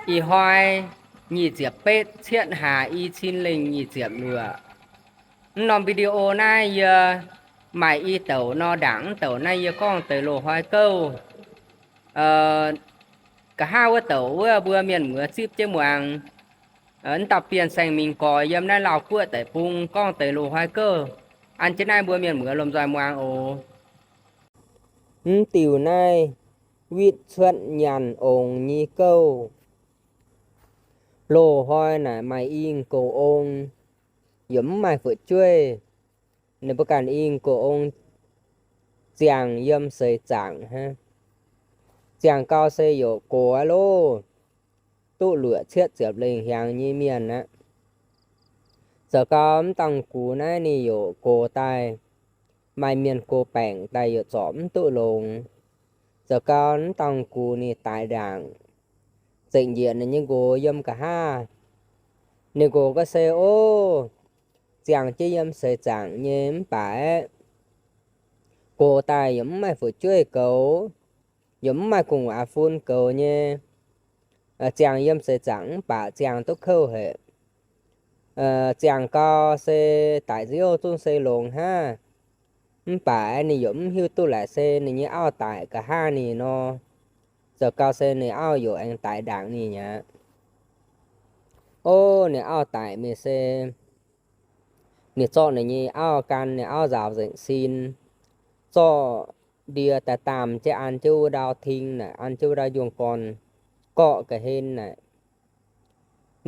Ih hnoi nyic ziepc betv, cietv hlaax i cin lengh nyic ziepc luoqc. Mv norm video naaiv yie maaih i douc nor, ndaangc mv douc naaiv yie gorngv deix loz-hnoi gouv. Nqa'haav wuov douc wuov mbuo mienh muoz zipv jienv muangx. Mv dauh Bienh Saeng Mingh gorx yiem naaiv Laauh Guoqv deic-bung gorngv deix loz-hnoi gouv. An jienv naaiv mbuo mienh muoz lomh nzoih muangx oc. Mv diuh naaiv witv cuotv nyaanh ongx nyei gouv. Loz-hnoi naaic maaih i gox ong, yaac mv maaih fu'jueiv. Ninh mbuo ganh i gox ong ziangh yiem seix zaangc hnangv. Ziangh gau se yaac gox aqv loh, duqv luoqc cietv ziepc lengh hnyangx nyei mienh aqv. Zoux gau mv dangh gux naaiv ninh yaac gox daaih, maaih mienh gox baengc daaih yaac zorc mv duqv longx. Zoux gau mv dangh gux ninh daix ndaangc, zengc njiec ninh nyei nqox yiem nqa'haav. Ninh nqox ga'se ov, ziangh jienv yiem seix zaangc nyei mv baac aeqv, gox daaih yaac mv maaih fu'jueiv goux, yaac mv maaih gu'nguaaz fun goux nyei. Ziangh yiem seix zaangc mv baac ziangh duqv kouv haic. Ziangh gau se daic nziouv zungv se longx hnangv. Mv baac ninh yaac mv hiuv duqv laaic se ninh nyei auv daic nqa'haav ninh nor. Zoux gau se ninh auv yaac aengx daix ndaangc ninh aqv. Ov, ninh auv daic mingh se ninh zorqv ninh nyei auv gan, ninh auv nzaaux nzengc sin, zorqv ndie daaih daamh jienv an jienv wuov ndau ting naaic, an jienv wuov ndau njuong gorn gorqv ga'hlen naaic.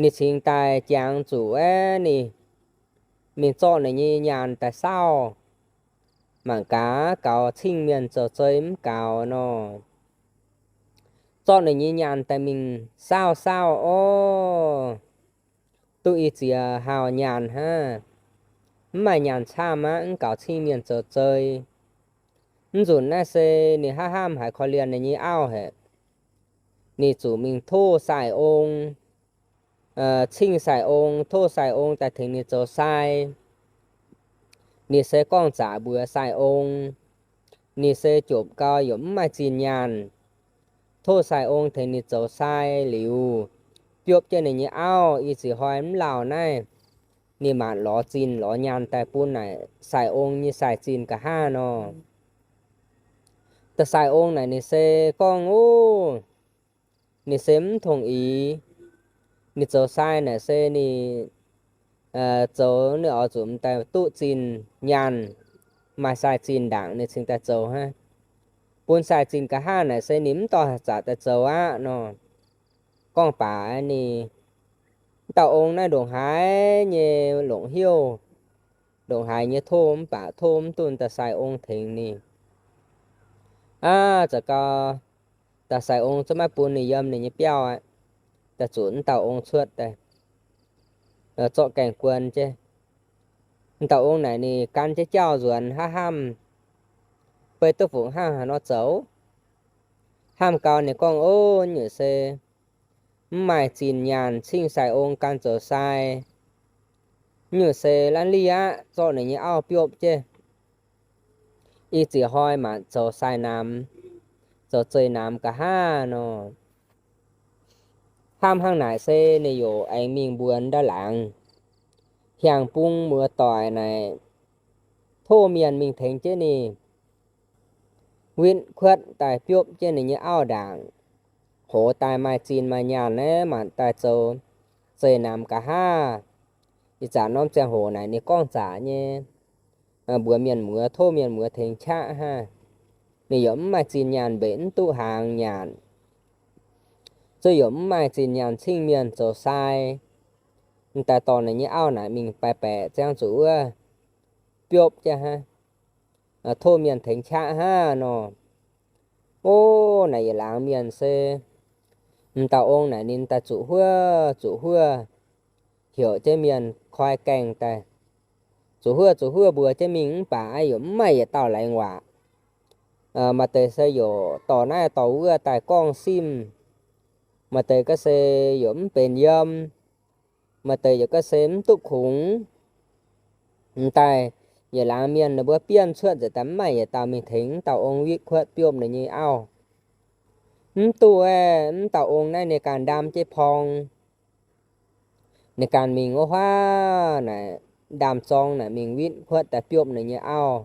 Ninh cingx daaih jangx zuqc aeqv, ninh mingh zorqv ninh nyei nyaanh daaih saauv. Mangc gaax gaux cing mienh zoux zei mv gaux nor. Zorqv ninh nyei nyaanh daaih mingh saauv saauv ov, duqv i ziex hauh nyaanh hnangv. Mv maaih nyaanh camv aqv, mv gaux cing mienh zoux zei. Mv nzunc naaiv se ninh hnangv hnamv haiz korv-lienh ninh nyei auv haic. Ninh zuqc mingh tov sai-ong, cing sai-ong, tov sai-ong daaih tengx ninh zoux sai. Ninh se gorngv zaqc mbuox sai-ong. Ninh se jomc gau yaac mv maaih zinh nyaanh. Tov sai-ong tengx ninh zoux sai liuz, biopv jienv ninh nyei auv. I ziex hnoi mv lauh naaiv, ninh maanc lorz zinh lorz nyaanh daaih bun naaic sai-ong nyei sai-zinh nqa'haav nor. Da'sai-ong naaic ninh se gorngv ov, ninh se mv tong-ix. Ninh zoux sai naaic se ninh zoux ninh oix zuqc m'daaih duqv zinh nyaanh, maaih sai-zinh ndaangc ninh cingx daaih zoux hnangv. Bun sai-zinh nqa'haav naaic se ninh mv dorh zaqc daaih zoux aqv nor. Gorngv baac ninh, mv dauh ong naaiv ndongc haaix nyei longc hnyouv, ndongc haaix nyei tov mv baac tov mv duqv da'sai-ong tengx ninh. Aav, zoux gau da'sai-ong zungv maiv bun ninh yiem ninh nyei biauv aqv. Daaih zuqc mv dauh ong cuotv daaih zorqv gaengh guon jienv. Mv dauh ong naaic ninh gan jienv jauv nzuonx hnangv, hnamv beiv duqv fungc hnangv haaix nor zoux. Hnamv gau ninh gorngv, ov, nyungc se mv maaih zinh nyaanh cing sai-ong gan zoux sai. Nyungc se la'liv aqv, zorqv ninh nyei auv biopv jienv. I ziex hnoi maanc zoux sai namx, zoux zeih namx nqa'haav nor. Hnamv hnangv naaic se ninh yaac aengx mingh mbuox ndau laangz hiaang-bung muoz-doic naaic, tov mienh mingh tengx jienv ninh witv kuotv daaih biopv jienv ninh nyei auv ndaangc. Hoz daaih maaih zinh maaih nyaanh naaiv maanc daaih zoux zeih namx nqa'haav. Ih zanc norm ziangh hoc naaic ninh gorngv zaqc nyei, mbuox mienh muoz, tov mienh muoz tengx qaqv hnangv. Ninh yaac mv maaih zinh nyaanh mbeix mv duqv hnaangx nyanc, zuqc yaac mv maaih zinh nyaanh cing mienh zoux sai. Daaih dorh ninh nyei auv naaic mingh baeqc baeqc ziangh zuqc wuov biopv jienv hnangv. Tov mienh tengx qaqv hnangv nor. Ov, naaic yietc laangz mienh se m'dauh ong naaic ninh daaih zuqc huov zuqc huov, heuc jienv mienh koi gaengh daaih, zuqc huov zuqc huov mbuox jienv mingh mv baac yaac mv maaih yietc dauh laengz waac. Maaih deix se yaac dorh naaiv dorh wuov daaih gorngv simv. Maaih deix ga'se yaac mv benx yiem. Maaih deix yaac ga'se mv duqv kungx. M'daaih yietc laangz mienh ninh mbuo bienv cuotv nzengc daaih mv maaih yietc dauh mingh tengx m'dauh ong witv kuotv biopv ninh nyei auv. Mv duqv aeqv, mv dauh ong naaiv ninh ganh ndaam jienv porng. Ninh ganh mingh wuov huaav naaic, ndaam-zorng naaic mingh witv kuotv daaih biopv ninh nyei auv.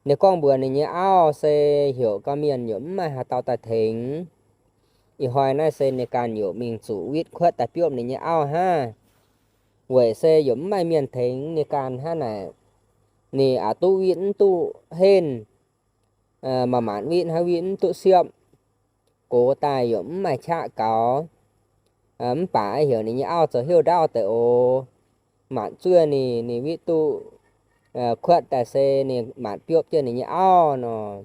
Ninh gorngv mbuox ninh nyei auv se heuc gau mienh yaac mv maaih haaix dauh daaih tengx. Ih hnoi naaiv se ninh ganh yaac mingh zuqc witv kuotv daaih biopv ninh nyei auv hnangv. Weic se yaac mv maaih mienh tengx ninh ganh hnangv naaic. Ninh aqc duqv witv mv duqv henv, maaih maanc witv hnangv witv mv duqv siepv. Gox daaih yaac mv maaih qaqv gaux. Mv baac heuc ninh nyei auv zoux heuv ndaauv deix oc. Maanc zuov ninh, ninh witv duqv kuotv daaih se ninh maanc biopv jienv ninh nyei auv nor.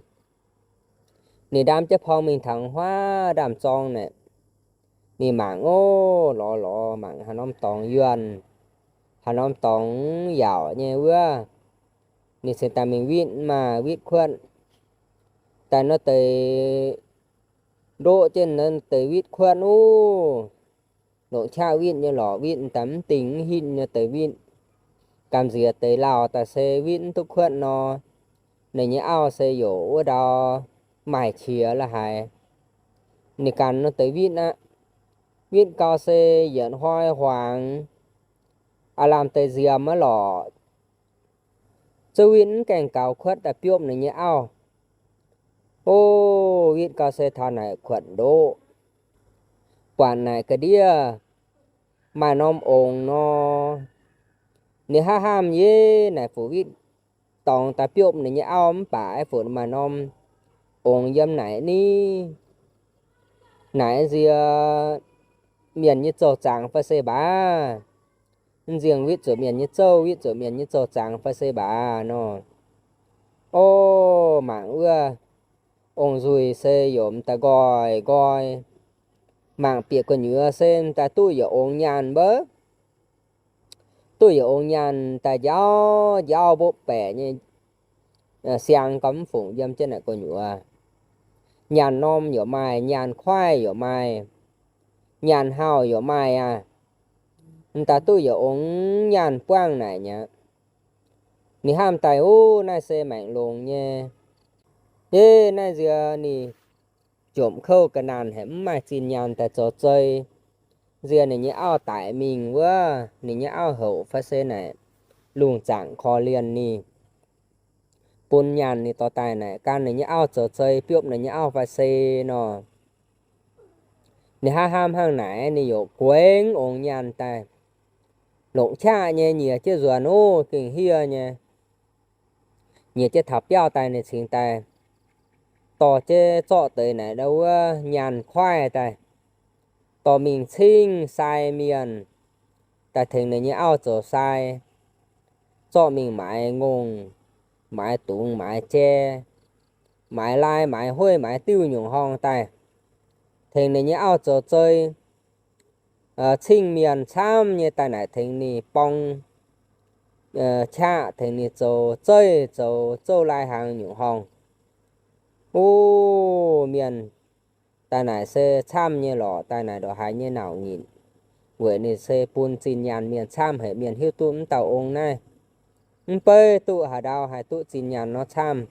Ninh ndaam jienv porng mingh taux huaav ndaam-zorng naaic, ninh mangc oc, lorz lorz mangc haaix norm dorngx yuonh, haaix norm dorngx yaauc nyei wuov, ninh cingx daaih mingh witv maah, witv kuotv daaih nor deix ndoqv jienv nor deix witv kuotv oc. Longc qaqv witv nyei lorqc, witv daaih mv dingh mv hitv nyei deix witv. Gamh nziex deix lauh daaih se witv mv duqv kuotv nor, ninh nyei auv se yaac wuov ndau maaih qiex la'haaix. Ninh ganh nor deix witv aqv. Witv gau se yietc hnoi huangx, aav lamh deix nziemx aqv lorqc. Zuqc witv mv gaengh gaux kuotv daaih biopv ninh nyei auv. Ov, witv gau se taux naaic kuotv ndoqv, buatc naaic ga'ndiev maaih norm ongx nor. Ninh hnangv hnamv, yie naaic fuc witv dorngx daaih biopv ninh nyei auv mv baac aeqv, fuc maaih norm ongx yiem naaic ni. Naaic nziex mienh nyei zouv zaangc fai se mbaac? Nziex witv zuqc mienh nyei zouv, witv zuqc mienh nyei zouv zaangc fai se mbaac nor? Ov, mangc wuov ong-nzuih se yaac m'daaih nqoi nqoi. Mangc bieqc gu'nyuoz se m'daaih duqv yietc ongx nyaanh mbouv. Duqv yietc ongx nyaanh daaih njaaux njaaux mbopv baeqc nyei siang gau mv fungc yiem jienv naaic gu'nyuoz. Nyaanh norm yaac maaih, nyaanh kuaaiv yaac maaih, nyaanh hauh yaac maaih aqv. M'daaih duqv yietc ongx nyaanh buangv naaic mi'aqv. Ninh hnamv daaih, Ov, naaiv se maengc longx nyei. Yie naaiv nziex ninh jomc kouv ga'naanh haic, mv maaih zinh nyaanh daaih zoux zei. Nziex ninh nyei auv daic mingh wuov, ninh nyei auv houc fai se naaic lungh zaangc korv-lienh ninh, bun nyaanh ninh dorh daaih naaic gan ninh nyei auv zoux zei, biopv ninh nyei auv fai se nor. Ninh hnamv hnamv hnangv naaic, ninh yaac guaengx ongx nyaanh daaih. Longc qaqv nyei nyiec jienv nzuonx ov, gengh hiev nyei. Nyiec jienv taux biauv daaih ninh cingx daaih dorh jienv zorqv deix naaic ndau wuov nyaanh kuaaiv daaih, dorh mingh cingv sai mienh daaih tengx ninh nyei auv zoux sai. Zorqv mingh maaiz ngongh, maaiz dungz, maaiz jai, maaiz lai, maaiz hueiv, maaiz diuv nyungc horngh daaih tengx ninh nyei auv zoux zei. Cingv mienh camv nyei daaih naaic tengx ninh borng qaqv, tengx ninh zoux zeiv, zoux zouv lai hnaangx nyungc horngh. Ov, mienh daaih naaic se camv nyei lorqc, daaih naaic ndongc haaix nyei nauc nyitc. Weic ninh se bun zinh nyaanh mienh camv haic, mienh hiuv duqv mv dauh ong naaiv mv beiv duqv haaix ndau haih duqv zinh nyaanh nor camv.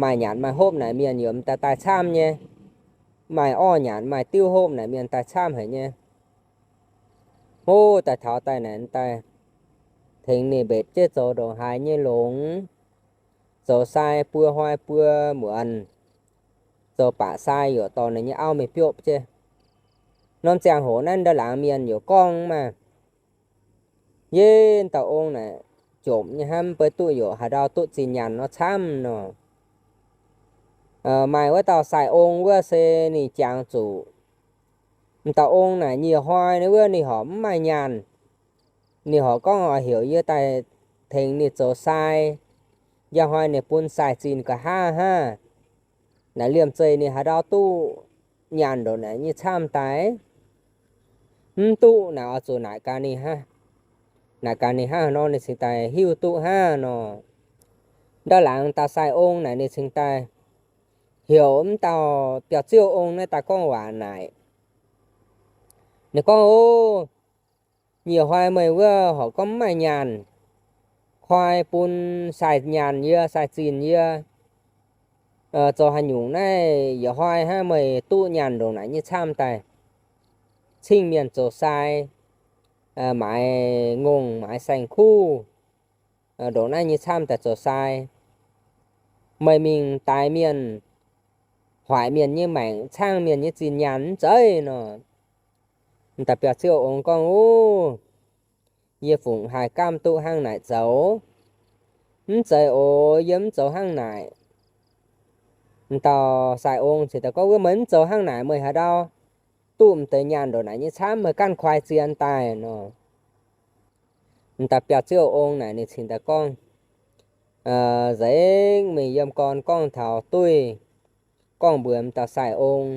Maaih nyanc maaih hopv naaic mienh yaac m'daaih daaih camv nyei. Maaih orv nyanc maaih diuv hopv naaic mienh daaih camv haic nyei. Ov, daaih taux daaih naaic daaih tengx ninh mbetc jienv zoux ndongc haaix nyei longx, zoux sai buo hnoi buo muonz, zoux baac sai yaac dorh ninh nyei auv mingh biopv jienv. Norm ziangh hoc naaiv ndau laangz mienh yaac gorngv maah, yie dauh ong naaic jomc nyei hnamv, mv beiv duqv yaac haaix ndau duqv zinh nyaanh nor camv nor. Maaih wuov dauh sai ong wuov se ninh jangx zuqc m'dauh ong naaic nyic hnoi naaiv wuov ninh horpc mv maaih nyaanh. Ninh horpc gorngv oix heuc yie daaih tengx ninh zoux sai. Njang hnoi ninh bun sai zinh nqa'haav hnangv. Naaic liemh zeih ninh haaix ndau duqv nyaanh ndongc naaic nyei camv daaih? Mv duqv naaic oix zuqc naaic gaax ninh hnangv. Naaic gaax ninh hnangv nor ninh cingx daaih hiuv duqv hnangv nor. Ndau laangz dauh sai ong naaic ninh cingx daaih heuc mv dauh biauv-ziouv ong naaiv daaih gorngv waac naaic. Ninh gorngv, Ov, nyic hnoi meih wuov horpc gorngv mv maaih nyaanh, koi bun sai nyaanh yie, sai zinh yie. zoux haaix nyungc naaiv yietc hnoi hnangv meih duqv nyaanh ndongc naaic nyei camv daaih, cingv mienh zoux sai, maaiz ngongh maaiz saeng-kuv, ndongc naaiv nyei camv daaih zoux sai. Meih mingh daix mienh, hoic mienh nyei maengc, caangv mienh nyei zinh nyaanh mv zeiz nor. M'daaih biauv-ziouv ong gorngv, Uv, yie fungc haih gaamv duqv hnangv naaic zoux? Mv zeiz oc, yie mv zoux hnangv naaic. M'dauh sai-ong cingx daaih gorngv, Wuov meih mv zoux hnangv naaic, meih haaix ndau duqv m'deix nyaanh ndongc naaic nyei camv, meih ganh kuaix zien daaih nor. M'daaih biauv-ziouv ong naaic ninh cingx daaih gorngv, nzengc mingh yiem gorn gorngv taux dueiv, gorngv mbuox m'daaih sai-ong.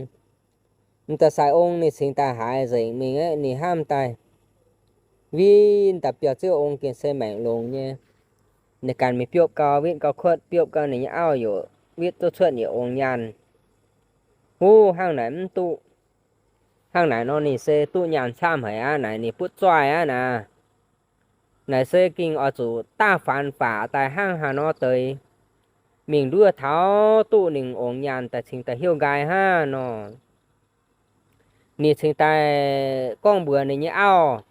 M'daaih sai-ong ninh cingx daaih haiz nzengc mingh aeqv, ninh hnamv daaih, Win daaih biauv-ziouv ong gengh se maengc longx nyei. Ninh ganh mingh biopv gau, witv gau kuotv, biopv gau ninh nyei auv yaac witv duqv cuotv yietc ong nyaanh. Huv, hnangv naaic mv duqv. Hnangv naaic nor ninh se duqv nyaanh camv haic aqv naaic, ninh butv zoih aqv naaic. Naaic se gengh oix zuqc daav faanx faqc daaih hnangv haaix nor deix, mingh nduov taux duqv ninh ong nyaanh daaih cingx daaih heuv nqaai hnangv nor. Ninh cingx daaih gorngv mbuox ninh nyei auv,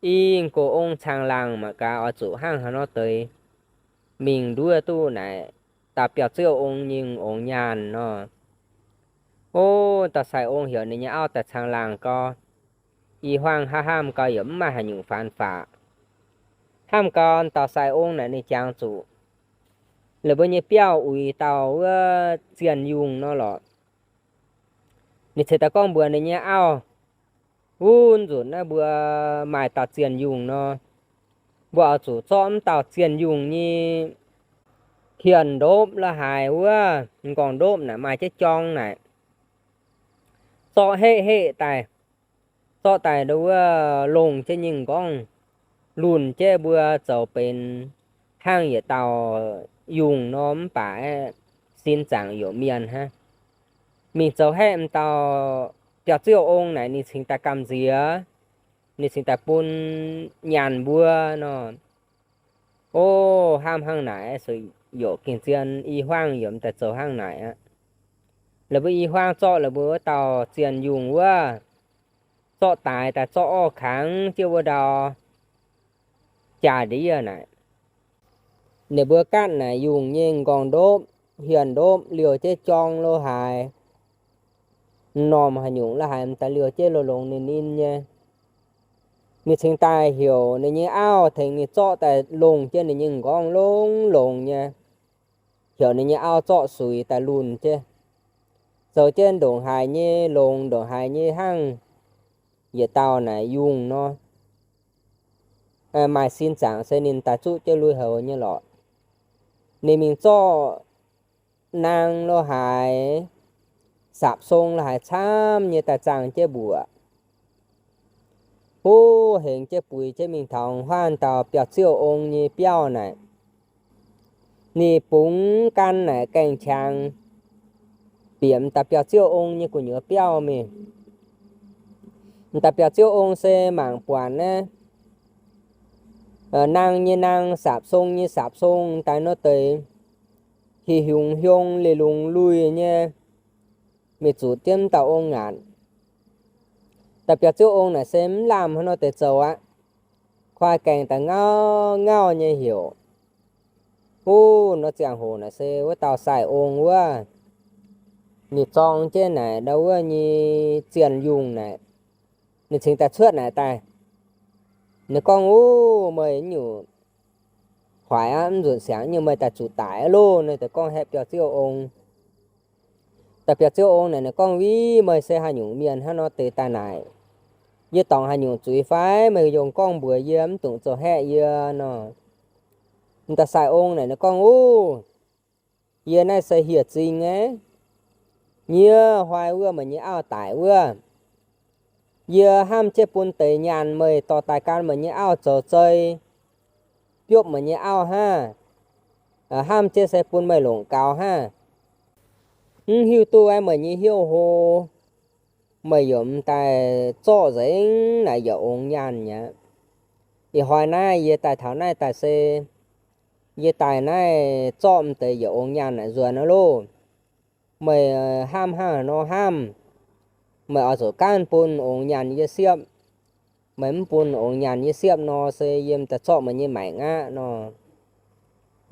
I gox ong caangh laangh mangc gaax oix zuqc hnangv haaix nor deix, mingh nduov duqv naaic daaih biauv-ziouv ong nyei ong nyaanh nor. O, dauh sai-ong heuc ninh nyei auv daaih caangh laangh gau, i hmuangv hnamv hnamv gau yaac mv maaih haaix nyungc faanx faqc. Hnamv gau, dauh sai-ong naaic ninh jangx zuqc la'buo nyei biauv uix dauh wuov zienh yungh nor lorqc. Ninh ceix daaih gorngv mbuox ninh nyei auv, Wuov nzunc naaiv mbuo maaih dauh zienh yungh nor, mbuo oix zuqc zorqv m'dauh zienh yungh nyei hienh ndopv lo haaix wuov m'nqorngv ndopv naaic maaih jienv jorng naaic, zorqv heqv heqv daaih, zorqv daaih ndo wuov longh jienv nyei m'nqorngv, lunh jienv mbuo zoux benx hnangv yietc dauh yungh nor, mv baac sin zaangc youc mienh hnangv. Mingh zoux haeqv m'dauh biauv-ziouv ong naaic ninh cingx daaih gamh nziex, ninh cingx daaih bun nyaanh mbuo nor. O, hnamv hnangv naaic, youc gengh zien i hmuangv yaac m'daaih zoux hnangv naaic aqv. La'buo i hmuangv zorqv la'buo wuov dauh zienh yungh wuov, zorqv daaix daaih zorqv orv kangx jienv wuov ndau jaa-ndiev naaic. Ninh mbuo gaatv naaic yungh nyei m'nqorngv ndopv, hienh ndopv liouh jienv jorng lo haaix, m'normh haaix nyungc lo haaix m'daaih liouh jienv longx-longx ninh-ninh nyei. Ninh cingx daaih heuc ninh nyei auv tengx ninh zorqv daaih longh jienv ninh nyei m'nqorngv longx-longx nyei. Heuc ninh nyei auv zorqv suix daaih lunh jienv, zoux jienv ndongc haaix nyei longx ndongc haaix nyei hnangv yietc dauh naaic yungh nor. Maaih sin zaangc se ninh daaih zuqv jienv lui-houx nyei lorqc. Ninh mingh zorqv naang lo haaix, sapc song lo haaix camv nyei daaih zaangh jienv mbuoqc. Huv, hengx jienv buix jienv mingh taux huaanh dauh biauv-ziouv ong nyei biauv naaic. Ninh bungx gan naaic gaengh qangx bieqc m'daaih biauv-ziouv ong nyei gu'nyuoz biauv mingh. M'daaih biauv-ziouv ong se mangc buatc naaiv naang nyei naang, sapc song nyei sapc song daaih nor deix, hih hiungx hiong, liz lungz luih nyei, mingh zuqc jienv m'dauh ong ngaatc. Daaih biauv-ziouv ong naaic se mv lamh haaix nor deix zoux aqv. Koi gaengh daaih ngauv ngauv nyei heuc. Wuov nor ziangh hoc naaic se wuov dauh sai-ong wuov, ninh zorng jienv naaic ndau wuov nyei zienh yungh naaic, ninh cingx daaih cuotv naaic daaih. Ninh gorngv, Wuov meih nyungc hoic aqv, mv nzunc siangx nyungc meih daaih zuqc daic aqv loh. Ninh daaih gorngv haeqv biauv-ziouv ong. Daaih biauv-ziouv ong naaic, ninh gorngv, Win, meih se haaix nyungc mienh hnangv nor deix daaih naaic? Yie dorngc haaix nyungc zuiz fai? Meih yongh gorngv mbuox yie, mv dungx zoux haeqv yie nor. M'daaih sai-ong naaic ninh gorngv, Wuov, yie naaiv se hieh zing aqv. Nyie hnoi wuov meih nyei auv daic wuov, yie hnamv jienv bun deix nyaanh meih dorh daaih gan meih nyei auv zoux zei, biopv meih nyei auv hnangv. Hnamv jienv se bun meih longc gaux hnangv. Mv hiuv duqv meih nyei hnyouv hlo, meih yaac m'daaih zorqv nzengc naaic yietc ong nyaanh aqv. Ih hnoi naaiv yie daaih taux naaiv daaih se yie daaih naaiv zorqv m'deix yietc ong nyaanh naaic nzuonx aqv loh. meih hnamv hnangv haaix nor hnamv, meih oix zuqc gaanv bun ongx nyaanh yie siepv. Meih mv bun ongx nyaanh yie siepv nor, se yie m'daaih zorqv meih nyei maengc aqv nor.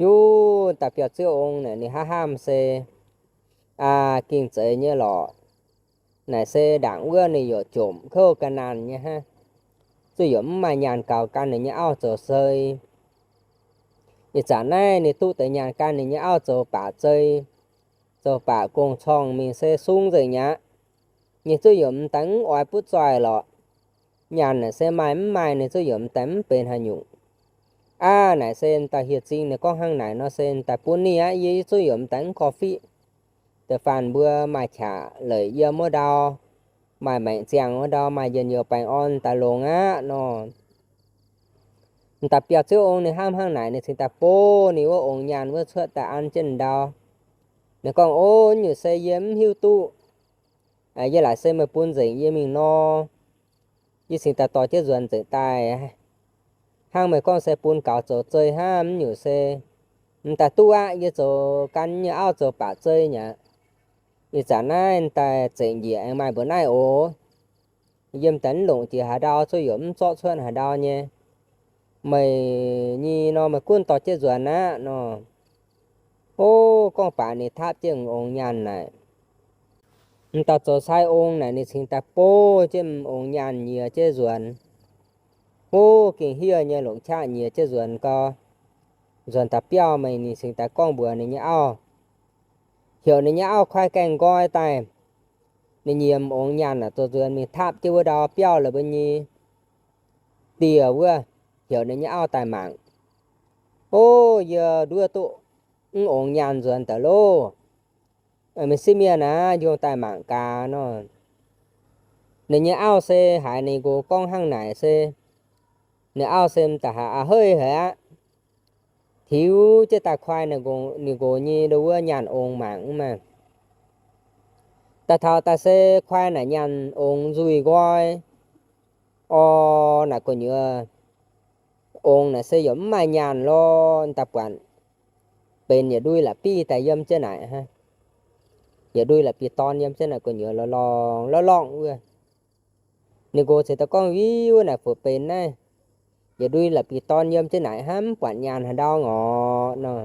Yuv daaih biauv-ziouv ong naaic ninh hnamv hnamv se, aa, ging zeiz nyei lorqc. Naaic se ndaangc wuov ninh yaac jomc kouv ga'naanh nyei hnangv, zuqc yaac mv maaih nyaanh gaux gan ninh nyei auv zoux zei. Ih zanc naaiv ninh duqv deix nyaanh gan ninh nyei auv zoux baac zei, zoux baac gong-corng mingh se sung nzengc mi'aqv. Ninh zuqc yaac m'daaih mv oix butv zoih lorqc. Nyaanh naaic se maaih mv maaih ninh zuqc yaac m'daaih mv benx haaix nyungc. Aa, naaic se m'daaih hieh zingh ninh gorngv hnangv naaic nor se m'daaih bun ninh aqv. Yie zuqc yaac m'daaih mv korv-fiqv. Da'faanh mbuo maaih qaqv leic yiem wuov ndau, maaih maengc ziangh wuov ndau, maaih njien-youh baengh orn daaih longx aqv nor. M'daaih biauv-ziouv ong ninh hnamv hnangv naaic, ninh cingx daaih bov ninh wuov ongx nyaanh wuov cuotv daaih an jienv ndau. Ninh gorngv, O, nyungc se yie mv hiuv duqv. Yie laaic se meih bun nzengc yie mingh nor, yie cingx daaih dorh jienv nzuonx nzengc daaih. Hnangv meih gorngv se bun gaux zoux zei hnangv, mv nyungc se m'daaih duqv aqv. Yie zoux gan nyei auv zoux baac zei mi'aqv. Ih zanc naaiv m'daaih zengc njiec aengx maaih mbuo naaiv oc. Yie m'daaih mv longc jiex haaix ndau, zuqc yaac mv zorqv cuotv haaix ndau nyei. Meih nyei nor meih gunv dorh jienv nzuonx aqv nor. O, gorngv baac ninh tapv jienv ongx nyaanh naaic, m'daaih zoux sai ong naaic ninh cingx daaih bov jienv ongx nyaanh nyiex jienv nzuonx. O, gengh hiev nyei longc qaqv nyiex jienv nzuonx gau. Nzuonx daaih biauv mingh ninh cingx daaih gorngv mbuox ninh nyei auv, heuc ninh nyei auv koi gaengh nqoi daaih. Ninh nyiemc ongx nyaanh naaic zoux nzuonx mingh tapv jienv wuov ndau biauv la'buo nyei dieh wuov, heuc ninh nyei auv daaih mangc. O, yie nduov duqv mv ongx nyaanh nzuonx daaih loh. Meih sieqv mienh aac, njongh daaih mangc gaax nor. Ninh nyei auv se haiz ninh nqox gorngv hnangv naaic se, ninh auv se m'daaih haiz a'heiv haic aqv. Tiux jienv daaih koi ninh nqox nyei ndo wuov nyaanh ongx mangc maah. Daaih taux daaih se koi naaic nyaanh ongx nzuih nqoi. O, naaic gu'nyuoz ongx naaic se yaac mv maaih nyaanh lorh, daaih buatc benx yietc ndui la'bieiv daaih yiem jienv naaic hnangv. Yietc ndui la'bieiv-dorn yiem jienv naaic gu'nyuoz lorh lorngh lorh lorngh wuov. Ninh nqox cingx daaih gorngv, Viv, wuov naaic fu'jueiv benx naaiv yietc ndui la'bieiv-dorn yiem jienv naaic hnangv, mv buatc nyaanh haaix ndau ngorc nor.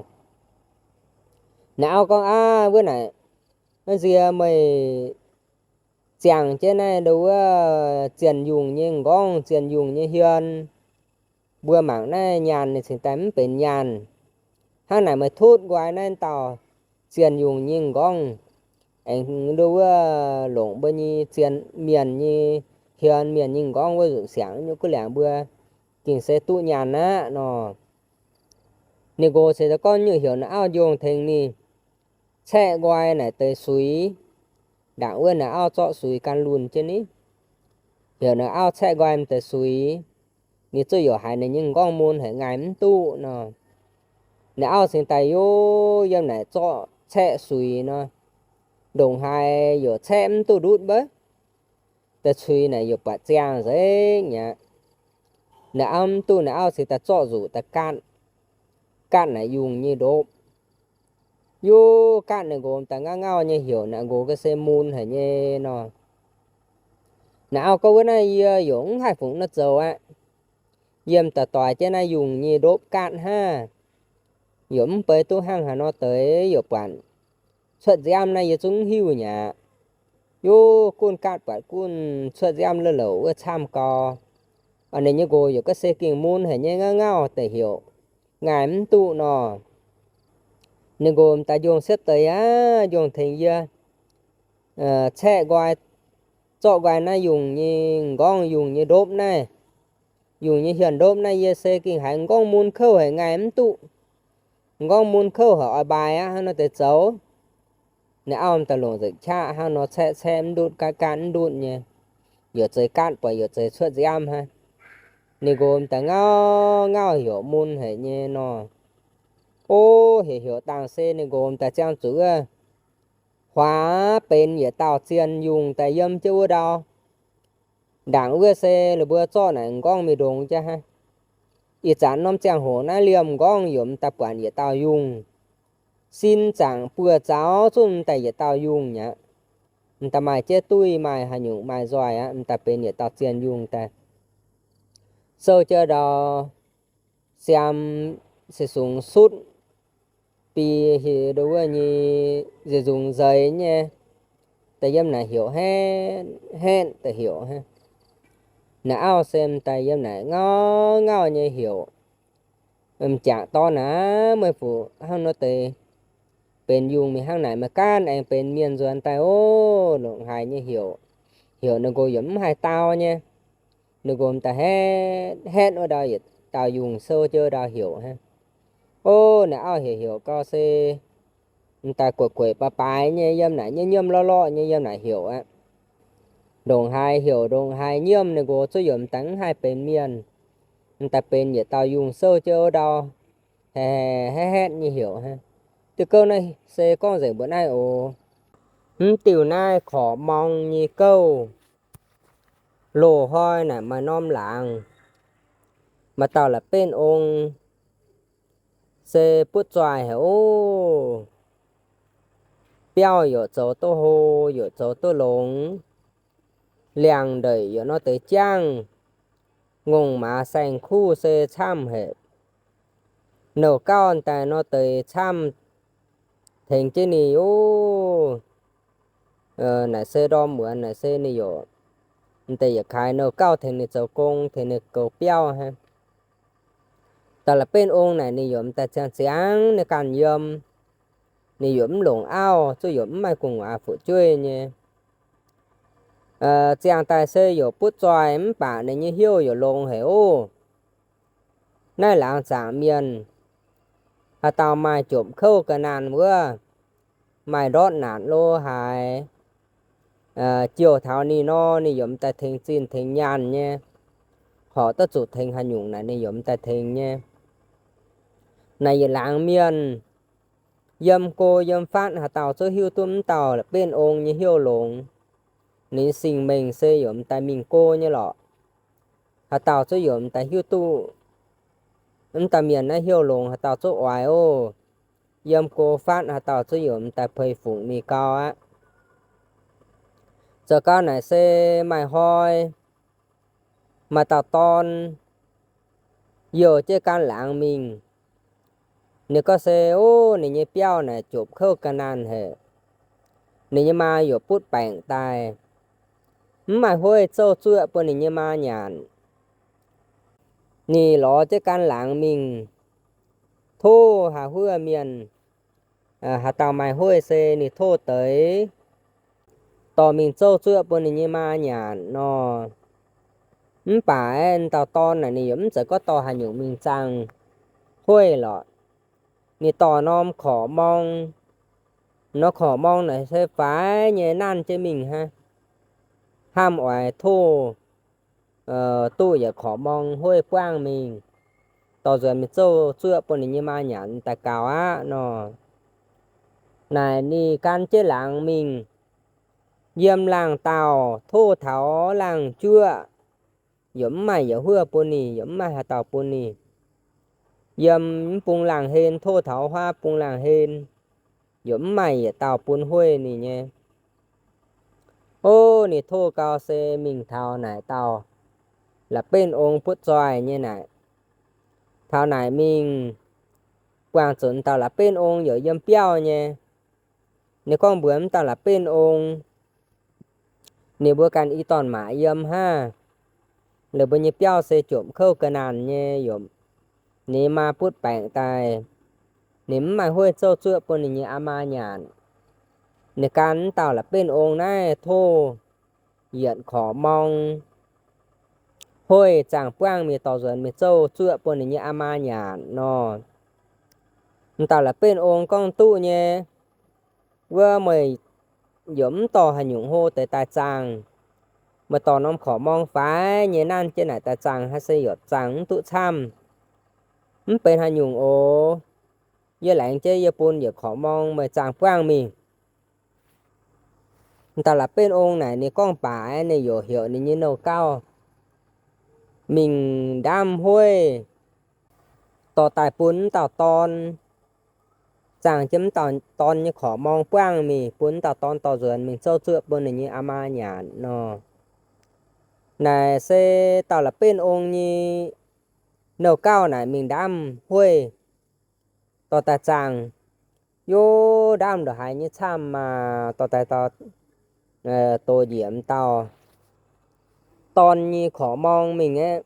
Naaic auv gorngv, Aav, wuov naaic, nzie meih ziangh jienv naaiv ndo wuov zienh yungh nyei m'nqorngv, zienh yungh nyei hmien, mbuo mangc naaiv nyaanh ninh cingx daaih mv benx nyaanh. Hnangv naaic meih tutv nqoi naaiv dauh zienh yungh nyei m'nqorngv, aengx ndo wuov longc mbuo nyei zienh mienh nyei hmien, mienh nyei m'nqorngv wuov nzunc siangx nyei guv liangx mbuo gengh se duqv nyaanh aqv nor. Ninh nqox cingx daaih gorngv nyungc heuc naaic auv njongh tengx ninh caeqv nqoi naaic deix suix. Ndaangc wuov naaic auv zorqv suix gan lunh jienv ni. Heuc naaic auv caeqv nqoi m'deix suix. Ninh zuqv youc haiz ninh nyei m'nqorngv mun haic, ngaih mv duqv nor. Naaic auv cingx daaih yov yiem naaic zorqv caeqv suix nor, ndongc haaix youc caeqv mv duqv ndutv mbeiv. Deix suix naaic youc buatc ziangh nzengc mi'aqv. Naaic auv mv duqv, naaic auv cingx daaih zorqv nzuqc daaih gaatv, gaatv naaic yungh nyei ndopv. Yov gaatv naaic nqox daaih ngauv ngauv nyei, heuc naaic nqox ga'se mun haic nyei nor. Naaic auv gorngv, Wuov naaiv yie youc mv haih fungc naaiv zoux aqv. Yie m'daaih doix jienv naaiv yungh nyei ndopv gaatv hnangv. Youc mv bei duqv hnangv haaix nor deix, youc buatc cuotv nziaamv naaiv yie zungv mv hiuv mi'aqv. Yov gunv gaatv buatc gunv cuotv nziaamv la'louc wuov camv gau. Ninh nyei nqox youc ga'se gengh mun haic nyei, ngauv ngauv deix heuc, ngaih mv duqv nor. Ninh nqox m'daaih njongh siepv deix aqv, njongh tengx yie caeqv nqoi, zorqv nqoi naaiv yungh nyei m'nqorngv, yungh nyei ndopv naaiv, yungh nyei hmien ndopv naaiv, yie se gengh haiz m'nqorngv mun kouv haic, ngaih mv duqv. M'nqorngv mun kouv haic, oix mbaaic aqv, hnangv nor deix zoux. Ninh auv m'daaih longc nzengc qaqv hnangv nor caeqv caeqv mv ndutv, gaatv gaatv mv ndutv nyei. Youc zeiz gaatv buatc youc zeiz cuotv nziaamv hnangv. Ninh nqox m'daaih ngauv ngauv heuc mun haic nyei nor. O, heuc heuc dangh se ninh nqox m'daaih ziangh zuqc wuov huaax benx yietc dauh zienh yungh daaih yiem jienv wuov ndau. Ndaangc wuov se la'buo zorqv naaic m'nqorngv mingh ndongx jienv hnangv. Ih zanc norm ziangh hoc naaiv liemh m'nqorngv youc m'daaih buatc yietc dauh yungh sin zaangc buoz zaux zungv m'daaih yietc dauh yungh mi'aqv. M'daaih maaih jeiv duih, maaih haaix nyungc maaih nzoih aqv, m'daaih benx yietc dauh zien yungh daaih. Sou jienv ndau siam se sungx sutv, bi heuc nduov wuov nyei nzengc nzungx nzeix nyei, daaih yiem naaic heuc hetv hetv daaih heuc. Naaic auv se m'daaih yiem naaic ngauv ngauv nyei heuc, m'jangc dorn aac, meih fu hnangv nor deix benx yungh mingh hnangv naaic, meih gaanv aengx benx mienh nzuonx daaih ov. Longc haic nyei heuc, heuc ninh nqox yaac mv haih dau nyei. Ninh nqox m'daaih hetv hetv wuov ndau yietc dauh yungh sou jienv ndau heuc hnangv. Ov, naaic auv heuc heuc gau se m'daaih gueic gueic baaix baaix nyei yiem naaic nyei, nyiemv lorqv lorqv nyei yiem naaic heuc aqv. Ndongc haaix heuc ndongc haaix nyiemv, ninh nqox zuqc yaac m'daaih mv haih benx mienh. M'daaih benx yietc dauh yungh sou jienv ndau, hetv hetv nyei heuc hnangv. Diuh gouv naaiv se gorngv nzengc mbuo naaiv oc. Mv diuh naaiv korc morng nyei gouv. Loz-hnoi naaic maaih norm laangz, maaih dauh la'benv ong se butv zoih haic ov. Biauv yaac zoux duqv hlo, yaac zoux duqv longx. Liangx ndeic yaac nor deix jangv, ngongh maaz saeng-kuv se camv haic. Nouh gauv daaih nor deix camv tengx jienv ninh ov. Naaic se ndorm muonz naaic se ninh yaac, m'daaih yietc kaaix nouh gauv tengx ninh zoux gong, tengx ninh goux biauv hnangv. Dauh la'benv ong naaic ninh yaac m'daaih ziangh ziangx ninh ganh yiem. Ninh yaac mv longc auv, zuqc yaac mv maaih gu'nguaaz fu'jueiv nyei. Ziangh daaih se yaac butv zoih mv baac ninh nyei hnyouv yaac longx haic ov. Naaiv laangz zaangc mienh, haaix dauh maaih jomc kouv ga'naanh wuov, maaih ndortv naanc lo haaix, jouh taux ninh nor, ninh yaac m'daaih tengx zinh tengx nyaanh nyei. Horpc duqv zuqc tengx haaix nyungc naaic ninh yaac m'daaih tengx nyei. Naaic yietc laangz mienh, yiem go yiem fatv haaix dauh zuqc hiuv duqv mv dauh la'benv ong nyei hnyouv longx, ninh singx mengh se yaac m'daaih mingh go nyei lorqc. Haaix dauh zuqc yaac m'daaih hiuv duqv mv dauh mienh naaiv hnyouv longx, haaix dauh zuqc oix ov. Yiem go fatv haaix dauh zuqc yaac m'daaih peix fungc ninh gau aqv. Zoux gau naaic se maaih hnoi maaih dauh dorn youh jienv gan laangz mingh. Ninh gorngv se, ov, ninh nyei biauv naaic jomc kouv ga'naanh haic. Ninh nyei maa yaac butv baengc daaih, mv maaih hueiv zouv zuoqv bun ninh nyei maa nyanc. Ninh lorz jienv gan laangz mingh, tov haaix huov mienh, haaix dauh maaih hueiv se ninh tov deix dorh mingh zouv zuoqv bun ninh nyei maa nyanc nor. Mv baac aeqv, dauh dorn naaic ninh yaac mv zeiz gorngv dorh haaix nyungc mingh zaangh hueiv lorqc. Ninh dorh norm korc-morng. Norm korc-morng naaic se faix nyei nanv jienv mingh hnangv, hnamv oix tov duqv yietc korc-morng hueiv buangv mingh, dorh nzuonx mingh zouv zuoqv bun ninh nyei maa nyanc daaih gaux aqv nor. Naaic ninh gan jienv laangz mingh, yiem laangh daauh tov taux laangh juoqv, yaac mv maaih yietc huov bun ninh, yaac mv maaih haaix dauh bun ninh. Yiem mv bung laangh hlen tov taux huaav bung laangh hlen, yaac mv maaih yietc dauh bun hueiv ninh nyei. Ov, ninh tov gau se mingh taux naaic dauh la'benv ong butv zoih nyei naaic. Taux naaic mingh, buangh zuqc dauh la'benv ong yaac yiem biauv nyei. Ninh gorngv mbuox mv dauh la'benv ong, ninh mbuo ganh i dorn-maac yiem hnangv. Laaix mbuo nyei biauv se jomc kouv ga'naanh nyei, yaac ninh maa butv baengc daaih, ninh mv maaih hueiv zouv zuoqv bun ninh nyei aa maa nyanc. Ninh gan mv dauh la'benv ong naaiv tov yietc korc-morng hueiv zaangh buangv mingh dorh nzuonx mingh zouv zuoqv bun ninh nyei aa maa nyanc nor. Mv dauh la'benv ong gorngv duqv nyei. Wuov meih yaac mv dorh haaix nyungc hlo deix daaih zaangh. Meih dorh norm korc-morng faix nyei nanv jienv naaic daaih zaangh hnangv se yaac zaangh mv duqv camv. Mv benx haaix nyungc oc. Yie laengz jienv yie bun yietc korc-morng meih zaangh buangv mingh. Dauh la'benv ong naaic ninh gorngv baac ninh yaac heuc ninh nyei nouh gauv mingh ndaamv hueiv dorh daaih bun mv dauh dorn zaangh jienv m'dauh dorn nyei korc-morng buangv mingh bun m'dauh dorn dorh nzuonx mingh zouv zuoqv bun ninh nyei aa maa nyanc nor. Naaic se dauh La'benv Ong nyei nouh gauh naaic mingh ndaamv hueiv, dorh daaih zaangh, yov, ndaamv ndongc haaix nyei camv maah, dorh daaih dox njiec m'dauh dorn nyei korc-morng mingh aeqv,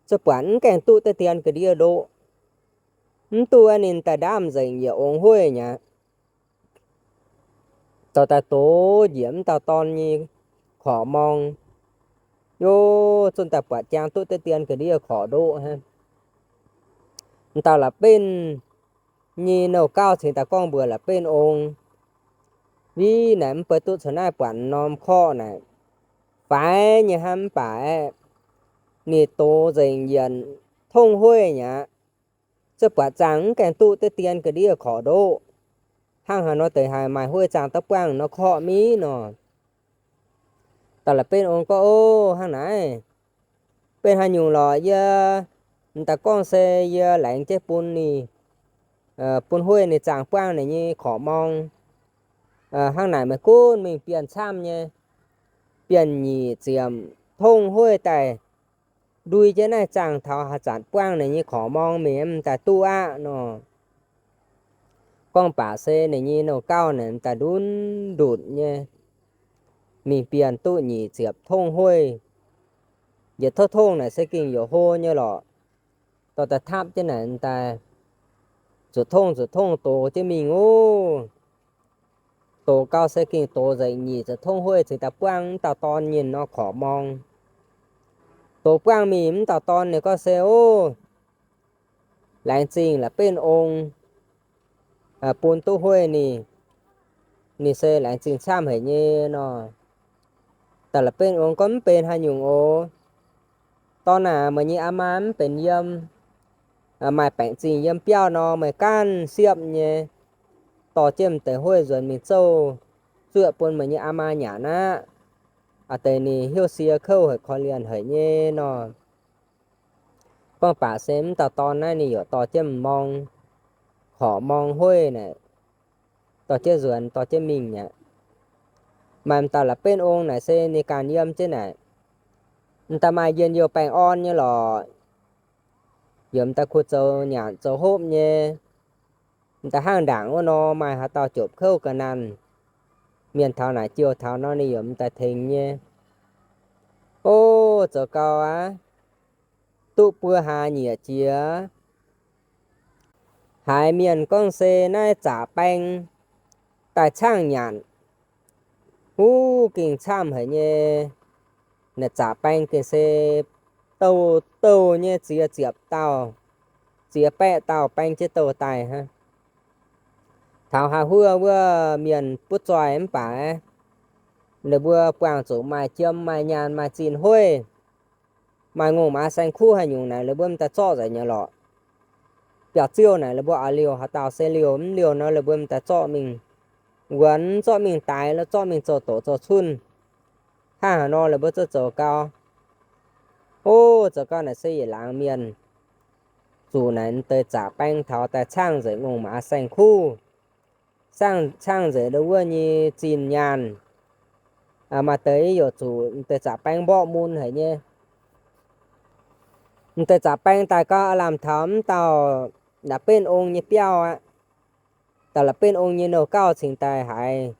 zuqc buatc mv gaengh duqv deix dien ga'ndiev ndoqv. Mv duqv ninh daaih ndaamv nzengc yietc ong hueiv mi'aqv. Dorh daaih dox njiec m'dauh dorn nyei korc-morng, yov, zunh daaih buatc jangx duqv deix dien ga'ndiev korc ndoqv hnangv. M'dauh La'benv nyei nouh gauh cingx daaih gorngv mbuox La'benv Ong, Viv, naaic mv bei duqv caux naaiv buatc norm korqv naaic, faix nyei hnangv mv baac aeqv, ninh dox nzengc yietc tongv hueiv mi'aqv. Zuqc buatc zaangh mv gaengh duqv deix dien ga'ndiev korc ndoqv. Hnangv haaix nor deix haiz maaih hueiv zaangh daaih buangv norm korqv mi'aqv nor. Dauh La'benv Ong gorngv, O, hnangv naaic, benx haaix nyungc lorqc? Yie m'daaih gorngv se yie laengz jienv bun ninh, bun hueiv ninh zaangh buangv ninh nyei korc-morng. Hnangv naaic meih gunv mingh bienh camv nyei, bienh nyic ziepc tongv hueiv daaih ndui jienv naaiv zaangh taux haaix zanc buangv ninh nyei korc-morng mingh m'daaih duqv aqv nor. Gorngv baac se ninh nyei nouh gauh naaic m'daaih ndutv ndutv nyei, mingh bienh duqv nyic ziepc tongv hueiv. Yietc tov tongv naaic se gengh youc hlo nyei lorqc. Dorh daaih tapv jienv naaic m'daaih zuqc tongv zuqc tongv dox jienv mingh oc. Dox gau se gengh dox nzengc nyic ziepc tongv hueiv cingx daaih buangv m'dauh dorn nyei norm korc-morng. Dox buangv mingh m'dauh dorn ninh gorngv se, O, laengz zingh La'benv Ong bun duqv hueiv ninh, ninh se laengz zingh camv haic nyei nor. Dauh La'benv Ong gorngv, Mv benx haaix nyungc oc. Dorn aac, meih nyei aa maa mv benx yiem, maaih baengc zingh yiem biauv nor, meih ganh siepv nyei dorh jienv m'deix hueiv nzuonx mingh zouv zuoqv bun meih nyei aa maa nyanc aqv. A'deix ninh hnyouv sie kouv haic, korv-lienh haic nyei nor. Gorngv baac se m'dauh dorn naaiv ninh yaac dorh jienv m'morng, korc-morng hueiv naaic, dorh jienv nzuonx dorh jienv mingh aqv. Maaih m'dauh La'benv Ong naaic se ninh ganh yiem jienv naaic, m'daaih maaih njien-youh baengh orn nyei lorqc. Yaac m'daaih kuh zoux nyanc zoux hopv nyei. M'daaih hnangv ndaangc wuov nor maaih haaix dauh jopc kouv ga'naanh, mienh taux naaic jouh taux nor ninh yaac m'daaih tengx nyei. O, zoux gau aqv. Duqv buo hlaax nyieqc jiex, haiz mienh gorngv se naaiv zaqc baeng daaih caangh nyanc. Huv, gengh camv haic nyei. Naaiv zaqc baeng gengh se douh douh nyei, ziex ziepc dauh, ziex baeqv dauh baeng jienv douh daaih hnangv. Taux haaix huov wuov mienh butv zoih mv baac, leh mbuo buangh zuqc maaih jiem maaih nyaanh maaih zinh hueiv, maaih ngongh maaz saeng-kuv haaix nyungc naaic leh mbuo m'daaih zorqv nzengc nyei lorqc. Biauv-ziouv naaic leh mbuo oix liouh haaix dauh se liouh, mv liouh nor leh mbuo m'daaih zorqv mingh wuonx, zorqv mingh daix, lorz zorqv mingh zoux doqc zoux cunh. Hnangv haaix nor leh mbuo zoux zoux gau. O, zoux gau naaic se yietc laangz mienh zuqc naaic m'deix zaqc baeng taux daaih caangh nzengc ngongh maaz saeng-kuv, caangh nzengc ndo wuov nyei zinh nyaanh. Maaih deix yaac zuqc m'deix zaqc baeng mborqv mun haic nyei. M'deix zaqc baeng daaih gau, aav lamh taux m'dauh La'benv Ong nyei biauv aqv. Dauh La'benv Ong nyei nouh gauh cingx daaih haiz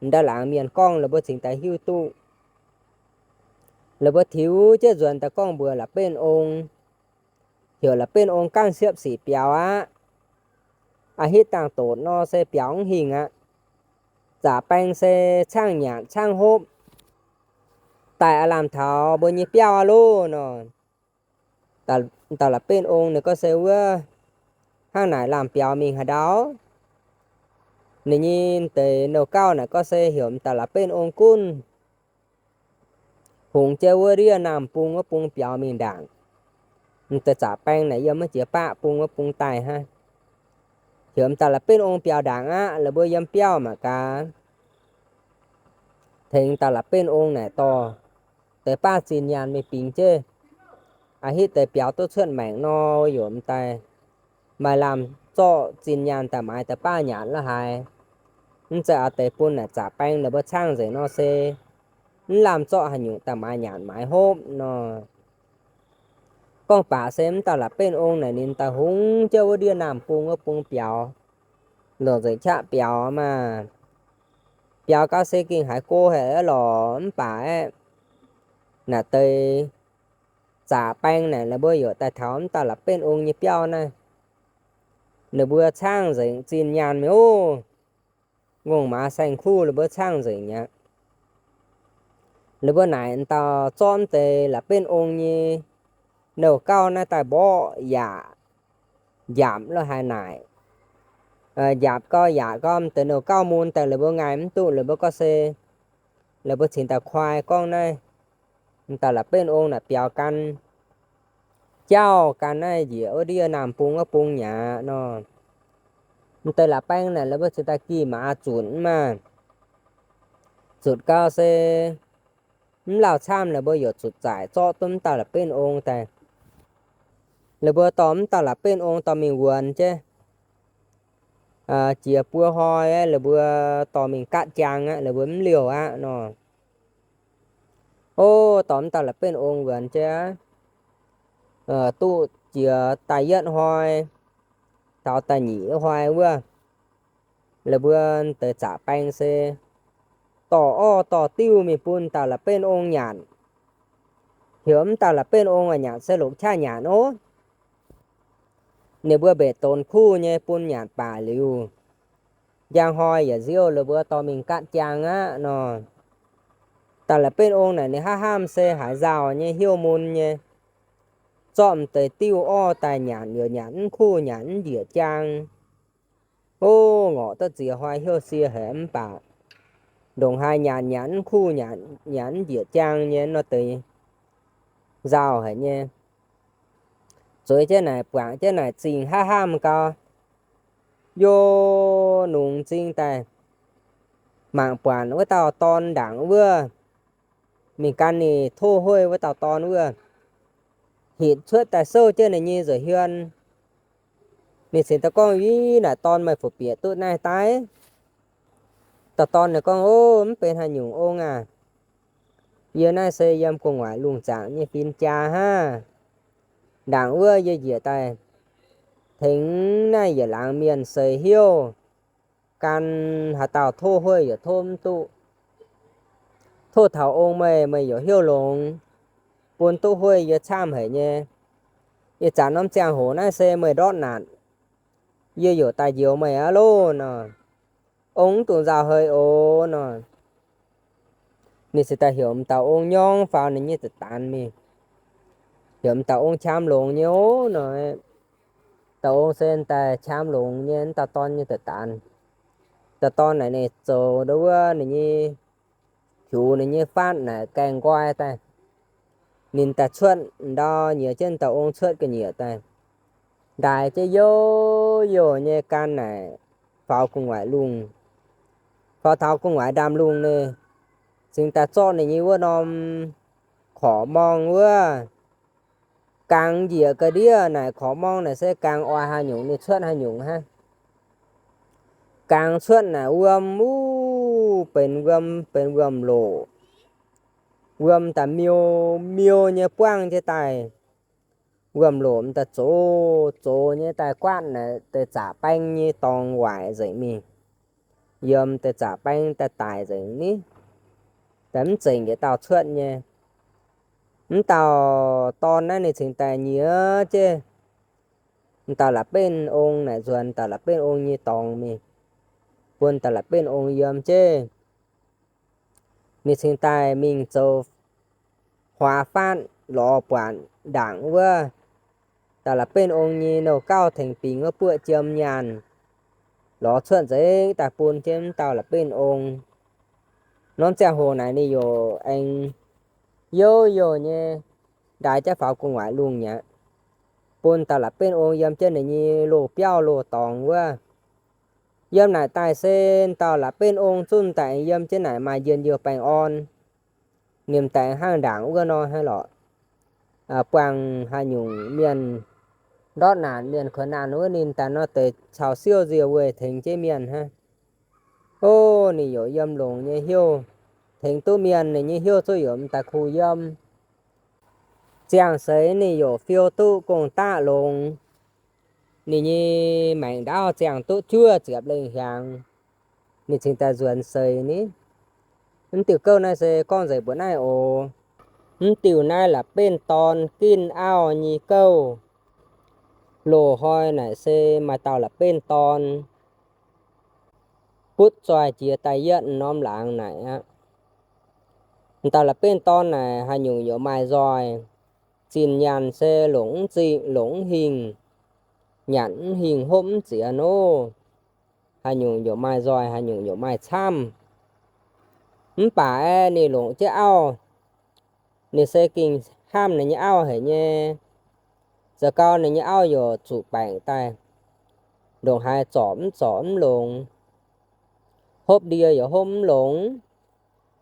m'daaih laangz mienh gorngv, leh mbuo cingx daaih hiuv duqv. Leh mbuo tiux jienv nzuonx daaih gorngv mbuox La'benv Ong, heuc La'benv Ong gangv siepv sic biaux aqv. A'hitv dangh doqc nor se biaux mv hingh aqv. Zaqc baeng se caangh nyanc caangh hopv daaih aav lamh taux mbuo nyei biauv aqv loh nor. Dauh La'benv Ong ninh gorngv se wuov, hnangv naaic lamh biaux mingh haaix ndau? Ninh nyei deix nouh gauh naaic gorngv se heuc m'daaih La'benv Ong gunv hungx jienv wuov ndiev naamh bung wuov bung biaux mingh ndaangc. M'deix zaqc baeng naaic yiem wuov jiex baqv bung wuov bung daaih hnangv. Heuc m'daaih La'benv Ong biaux ndaangc aqv, leh mbuo yiem biauv mangc gaax. Tengx dauh La'benv Ong naaic dorh deix baav zinh nyaanh mingh bingx jienv. A'hitv deix biaux duqv cuotv maengc nor, yaac m'daaih maaih lamh zorqv zinh nyaanh daaih maaiz daaih baav nyanc la'haaix. Mv zeiz a'deix bun naaic zaqc baeng la'buo caangv nzengc nor se mv lamh zorqv haaix nyungc daaih maaiz nyanc maaiz hopv nor. Gorngv baac se mv dauh la'benv ong naaic ninh daaih hungx jienv wuov ndiev naamh bung wuov bung biaux, longc nzengc qaqv biaux maah. Biaux gau se gengh haiz go haic lorqc, mv baac aeqv, naaic deix zaqc baeng naaic la'buo yaac daaih taux mv dauh la'benv ong nyei biauv naaiv. Ninh mbuo caangv nzengc zinh nyaanh mi'aqv. Ngongh maaz saeng-kuv ninh mbuo caangv nzengc mi'aqv. Ninh mbuo naaic dauh zorqv mv deix la'benv ong nyei nouh gauv naaiv daaih mborqv yaac njaapc lo haaix naaic. Njaapc gau yaac gau, mv deix nouh gauv mun daaih ninh mbuo ngaih mv duqv, ninh mbuo gorngv se, ninh mbuo cingx daaih kuaai gorngv naaiv, mv dauh la'benv ong naaic biaux gan jauv gan naaiv njiec wuov ndiev naamh bung wuov bung mi'aqv nor. Mv deix la'baeng naaic ninh mbuo cingx daaih gih maaz zunc maah. Zutc gau se mv lauh camv, ninh mbuo yaac zutc zaaic zorqv duqv mv dauh la'benv ong daaih. Ninh mbuo dorh mv dauh la'benv ong dorh mingh wuonx jienv. Jiex buo hnoi, ninh mbuo dorh mingh gaatv jaang aqv, ninh mbuo mv liouh aqv nor. O, dorh mv dauh la'benv ong wuonx jienv, duqv jiex da'yietv hnoi, taux da'nyeic hnoi wuov, ninh mbuo deix zaqc baeng se dorh orv dorh diuv mingh bun dauh la'benv ong nyanc. Heuc mv dauh la'benv ong nyanc se longc qaqv nyanc ov. Ninh mbuo mbenc donx kuv nyei bun nyanc baac liuz, njang hnoi yietc nziouv ninh mbuo dorh mingh gaatv jaang aqv nor. Dauh la'benv ong naaic ninh hnamv hnamv se haiz nzauh nyei hnyouv mun nyei, zorqv m'deix diuv orv daaih nyanc, yaac nyanc mv kuv, nyanc mv njiec jaang. O, ngorc duqv ziex hnoi hnyouv sie haic mv baac ndongc haaix nyanc nyanc mv kuv, nyanc mv njiec jaang nyei nor deix nzauh haic nyei. Zueiz jienv naaic, buangc jienv naaic zingh hnamv hnamv gau, yie nungx m'zing daaih mangc buatc wuov dauh dorn ndaangc wuov, mingh gan ninh tov hueiv wuov dauh dorn wuov, hitv cuotv daaih souv jienv ninh nyei nzueic hmien. Ninh cingx daaih gorngv, Ih, naaic dorn, meih fu'bieqc duqv naaiv daaih? Dauh dorn ninh gorngv, O, mv benx haaix nyungc ong aah. Yie naaiv se yiem gu'nguaaic lungh zaangc nyei fin-jaa hnangv. Ndaangc wuov yie njiec daaih tengx naaiv yietc laangz mienh seix hnyouv, gan haaix dauh tov hueiv yaac tov mv duqv. Tov taux ong meih, meih yaac hnyouv longx, bun duqv hueiv yie camv haic nyei. Ih zanc norm ziangh hoc naaiv se meih ndortv naanc, yie yaac daaih njoux meih aqv loh nor. Ong mv dungx nzauh haic oc nor. Ninh cingx daaih heuc m'dauh ong nyorng faaux ninh nyei za'daan mingh, heuc m'dauh ong qam longx nyei oc nor. Dauh ong se daaih qam longx nyei, m'dauh dorn nyei za'daan. Dauh dorn naaic ninh zoux ndau wuov ninh nyei, hiuv ninh nyei faatv naaic gaengh nqoi daaih. Ninh daaih cuotv ndau nyiex jienv dauh ong cuotv ga'nyiec daaih, ndaaix jienv youh youh nyei gan naaic faaux gu'nguaaic lungh. Faaux taux gu'nguaaic ndaamv-lungh ninh cingx daaih zorqv ninh nyei wuov norm korc-morng wuov, gangx njiec ga'ndiev naaic korc-morng naaic se gangx oix haaix nyungc ninh cuotv haaix nyungc hnangv. Gangx cuotv naaic wuom wuov, benx wuom, benx wuom-loc. Wuom daaih miu miu nyei buangv jienv daaih. Wuom-loc m'daaih zox zox nyei daaih guaatv naaic deix zaqc baeng nyei dorngx waaic nzengc mingh. Yiem deix zaqc baeng daaih daic nzengc ni. Daaih mv zengc yietc dauh cuotv nyei. M'dauh dorn naaiv ninh cingx daaih nyiex jienv m'dauh la'benv ong naaic nzuonx dauh la'benv ong nyei dorngx mingh, bun dauh la'benv ong yiem jienv. Ninh cingx daaih mingh zoux huaax faatv lorz buatc ndaangc wuov dauh la'benv ong nyei nouh gauv tengx bingx wuov buoqv jiem nyaanh lorz cuotv nzengc daaih bun jienv m'dauh la'benv ong. Norm ziangh hoc naaic ninh yaac aengx youh youh nyei ndaaix jienv faaux gu'nguaaic lungh mi'aqv, bun dauh la'benv ong yiem jienv ninh nyei loz-biauv loz-dorngx wuov. Yiem naaic daaih se dauh la'benv ong zunv daaih aengx yiem jienv naaic maaih njien-youh baengh orn. Ninh daaih hnangv ndaangc wuov nor hnangv lorqc. Buangh haaix nyungc mienh ndortv naanc mienh kuonx naanc wuov, ninh daaih nor deix caux siouv nzie weih tengx jienv mienh hnangv. Ov, ninh youc yiem longx nyei heuv tengx duqv mienh, ninh nyei heuv zuqc youc m'daaih kuh yiem. Ziangh seix ninh youc fiou duqv gong-daqv longx. Ninh nyei maengc ndaauv ziangh duqv juov ziepc lengh hnyangx, ninh cingx daaih nzuonx seix ni. Mv diuh gouv naaiv se gorngv nzengc mbuoqc naaiv oc. Mv diuh naaiv la'benv dorn ginv auv nyei gouv. Loz-hnoi naaic se maaih dauh la'benv dorn butv zoih jiex daaih yietv norm laangz naaic aqv. M'dauh la'benv dorn naaic haaix nyungc youc maaih nzoih. Zinh nyanc se longc mv zingh, longc mv hingh, nyanc mv hingh, hopv mv ziex nor, haaix nyungc youc maaih nzoih, haaix nyungc youc maaih camv. Mv baac aeqv, ninh longc jienv auv, ninh se gengh hnamv ninh nyei auv haic nyei. Zoux gau ninh nyei auv youc zuqc baengc daaih, ndongc haaix zorc mv zorc mv longx, hopv ndie youc hopv mv longx,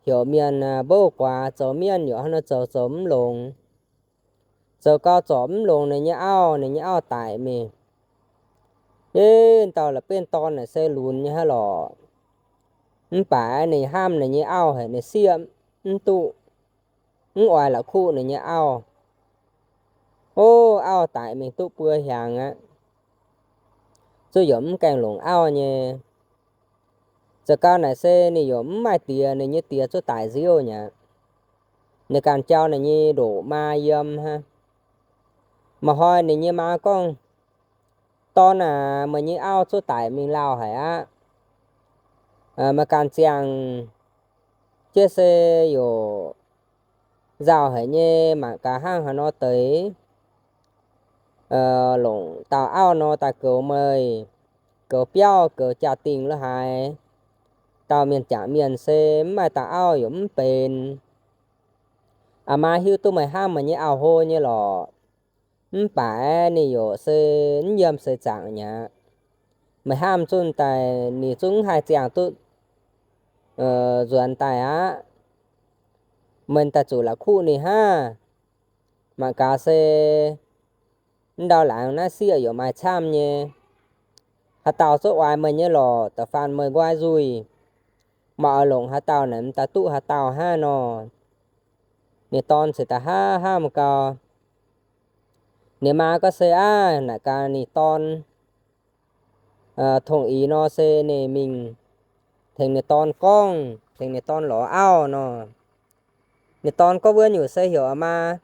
heuc mienh mbouv guaax zoux mienh youc haaix nor zoux zoux mv longx. Zoux gau zorc mv longx ninh nyei auv, ninh nyei auv daic mingh. Yie dauh la'benv dorn naaic se lunx nyei hnangv lorqc. Mv baac ninh hnamv ninh nyei auv haic, ninh sieqv mv duqv, mv oix la'kuqv ninh nyei auv. Ov, auv daic mingh duqv buo hnyangx aqv, zuqc youc mv gaengh longc auv nyei. Zoux gau naaic se ninh youc mv maaih diex, ninh nyei diex zuqc daic nziouv nyei aqv. Ninh ganh jauv ninh nyei ndoqc maa yiem hnangv. Maaih hnoi ninh nyei maa gorngv, Dorn aac, meih nyei auv zuqv daic mingh lauh haic aqv. Meih ganh ziangh jienv se youc nzauh haic nyei, mangc gaax hnangv haaix nor deix, longc dauh auv nor daaih goux meih, goux biauv, goux jaa-dingh lo haaix. Dauh mienh jangc mienh se mv maaih dauh auv yaac mv benx. Aa maa hiuv duqv meih hnamv meih nyei auv hlo nyei lorqc. Mv baac ninh youc se mv yiem seix zaangc mi'aqv. Meih hnamv zunh daaih ninh zungv mv haih ziangh duqv nzuonx daaih aqv. Meih daaih zuqc la'kuqv ninh hnangv. Mangc gaax se mv ndau laangz naaiv sieqv youc maaih camv nyei. Haaix dauh zuqv oix meih nyei lorqc, da'faanh meih nqoi nzuih, meih oix longc haaix dauh naaic m'daaih duqv haaix dauh hnangv nor. Ninh dorn cingx daaih hnamv hnamv gau. Ninh maa gorngv se aav, naaic gaax ninh dorn tongx ih nor se ninh mingh tengx ninh dorn gorngv, tengx ninh dorn lorz auv nor. Ninh dorn gorngv wuov nyungc se heuc maa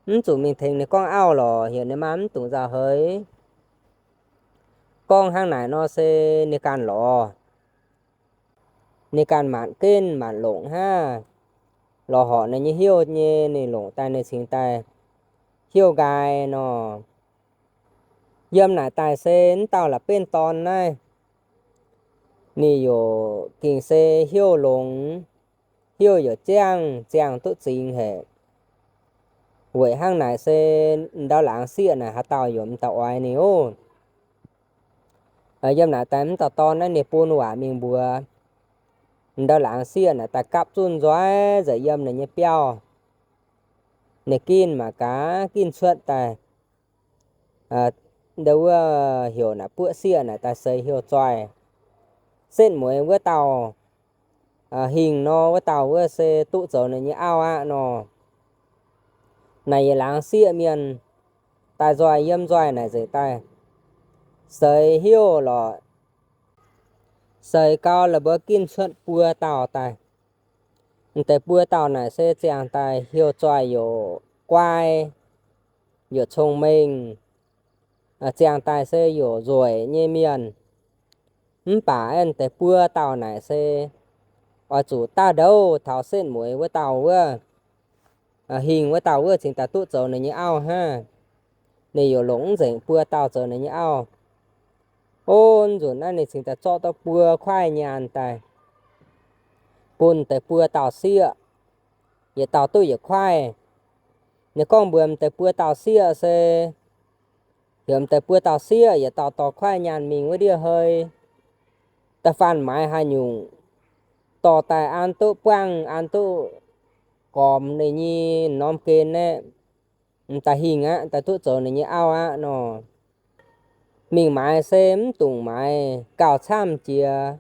mv zuqc mingh tengx ninh gorngv auv lorqc, heuc ninh maa mv dungx nzauh heix. Gorngv hnangv naaic nor se ninh ganh lorz. Ninh ganh maanc genv maanc longc hnangv. Lorz horc ninh nyei heuv nyei, ninh longc daaih ninh cingx daaih heuv nqaai nor. Yiem naaic daaih se mv dauh la'benv dorn naaiv, ninh youc gengh se heuv longx, heuv youc ziangh, ziangh duqv zingx haic. Weic hnangv naaic se ndau laangz sieqv naaic haaix dauh yaac m'daaih oix ninh ov. Yiem naaic daaih mv dauh dorn naaiv ninh bun waac mingh mbuox ndau laangz sieqv naaic daaih gapv zunv nzoih nzengc yiem ninh nyei biauv. Ninh ginv mangc gaax, ginv cuotv daaih, ndau wuov heuc naaic buoqv sieqv naaic daaih seix heuc zoih. Setv mueiz wuov dauh hingh nor, wuov dauh wuov se duqv zoux ninh nyei auv aqv nor. Naaic yietc laangz sieqv mienh daaih nzoih yiem nzoih naaic nzengc daaih seix heuc lorqc. Seix gau la'buo ginv cuotv buo dauh daaih. M'deix buo dauh naaic se ziangh daaih heuc zoih youc guai, youc cong-mengh, ziangh daaih se youc nzueic nyei mienh. Mv baac m'deix buo dauh naaic se oix zuqc daaih ndouv taux setv mueiz wuov dauh wuov, hingh wuov dauh wuov cingx daaih duqv zoux ninh nyei auv hnangv. Ninh youc longc mv nzengc buo dauh zoux ninh nyei auv. Ov, nzunc naaiv ninh cingx daaih zorqv duqv buo kuaaiv nyaanh daaih bun deix buo dauh sieqv, yietc dauh duqv yietc kuaaiv. Ninh gorngv mbuox m'deix buo dauh sieqv se, heuc m'deix buo dauh sieqv yietc dauh dorh kuaaiv nyaanh mingh wuov ndiev hei, da'faanh maaiz haaix nyungc dorh daaih an duqv buangv, an duqv gormx ninh nyei norm gen aeqv, m'daaih hingh aqv, daaih duqv zoux ninh nyei auv aqv nor. Mingh maaiz se mv dungx maaiz gauh camv jiex,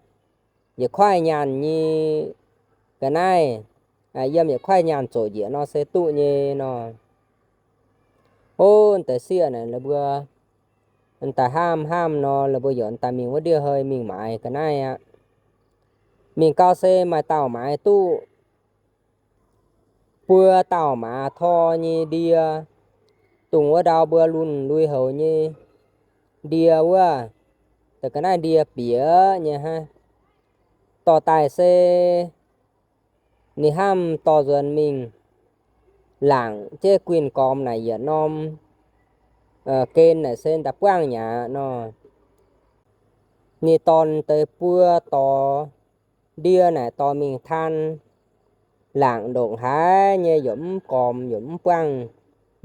yietc koiv nyaanh nyei ga'naaiv, yiem yietc koiv nyaanh zoqc njiec nor se duqv nyei nor. Ov, deix sieqv naaic la'buo daaih hamv hamv nor, la'buo yaac daaih mingh wuov ndiev hei mingh maaiz ga'naaiv aqv. Mingh gau se maaih dauh maaiz duqv buo dauh maaz tor nyei ndie, dongh wuov ndau mbuo lunh lui-houx nyei ndie wuov, da'ga'naaiv ndie bieqc nyei hnangv. Dorh daaih se ninh hnamv dorh nzuonx mingh laangc jienv guinh gormx naaic yietc norm gen naaic se daaih buangv nyei aqv nor. Ninh dorh deix buo dorh ndie naaic dorh mingh taan laangc ndongc haaix nyei yaac mv gormx yaac mv buangv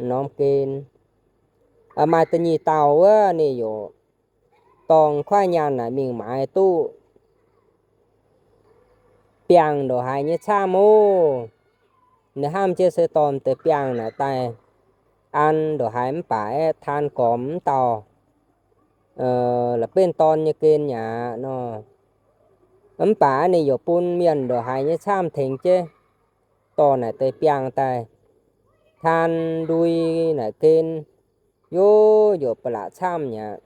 norm gen. Maaih da'nyeic dauh wuov ninh yaac dorh koiv nyaanh naaic mingh maaiz duqv biangh ndongc haaix nyei camv ov. Ninh hnamv jienv se dorh deix biangh naaic daaih an ndongc haaix mv baac aeqv, taan gormx mv dauh la'benv dorn nyei gen aqv nor. Mv baac ninh yaac bun mienh ndongc haaix nyei camv tengx jienv dorh naaic deix biangh daaih taan ndui naaic gen, yaac ba'laqc camv nyei aqv.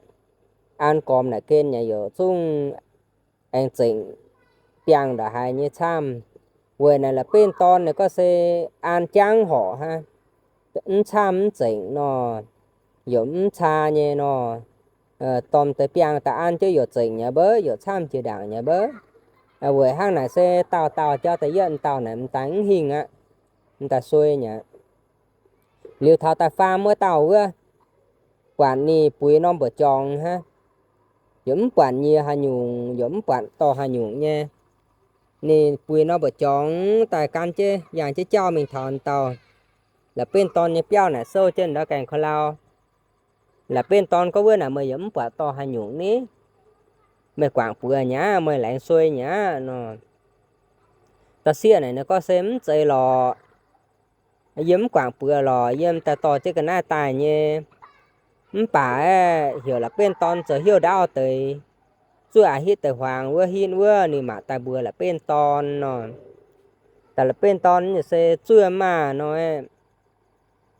An gormx naaic gen yaac zungv aengx zengc biangh ndongc haaix nyei camv. Weic naaic la'benv dorn ninh gorngv se an jangv horc hnangv, mv camv mv zengc nor, yaac mv caa nyei nor. Dorh deix biangh daaih an jienv yaac zengc nyei mbouv, yaac camv jiex ndaangc nyei mbouv. Weic hnangv naaic se dauh dauh jauv da'yietv dauh naaic m'daaih mv hingh aqv, m'daaih suei nyei aqv. Liuz taux da'faam wuov dauh wuov, buatc ninh buix norm mbu'jorngx hnangv, yaac mv buatc nyiex haaix nyungc, yaac mv buatc dorh haaix nyungc nyei. Ninh buix norm mbu'jorngx daaih gan jienv yangh jienv jauv mingh taux dauh la'benv dorn nyei biauv naaic sou jienv ndau gaengh ko lau. La'benv dorn gorngv, Wuov naaic meih yaac mv buatc dorh haaix nyungc ni? Meih guangc buoz nyei aqv, meih laengz suei nyei aqv nor. Dauh sieqv naaic ninh gorngv se, Mv zeiz lorqc. Yie mv guangc buoz lorqc, yie m'daaih dorh jienv ga'naaiv daaih nyei. Mv baac aeqv, heuc la'benv dorn zoux hnyouv ndaauv deix, zuov aqc hitv deix huaangx wuov hinv wuov, ninh mangc daaih mbuox la'benv dorn nor. Daaih la'benv dorn se zuov maah nor,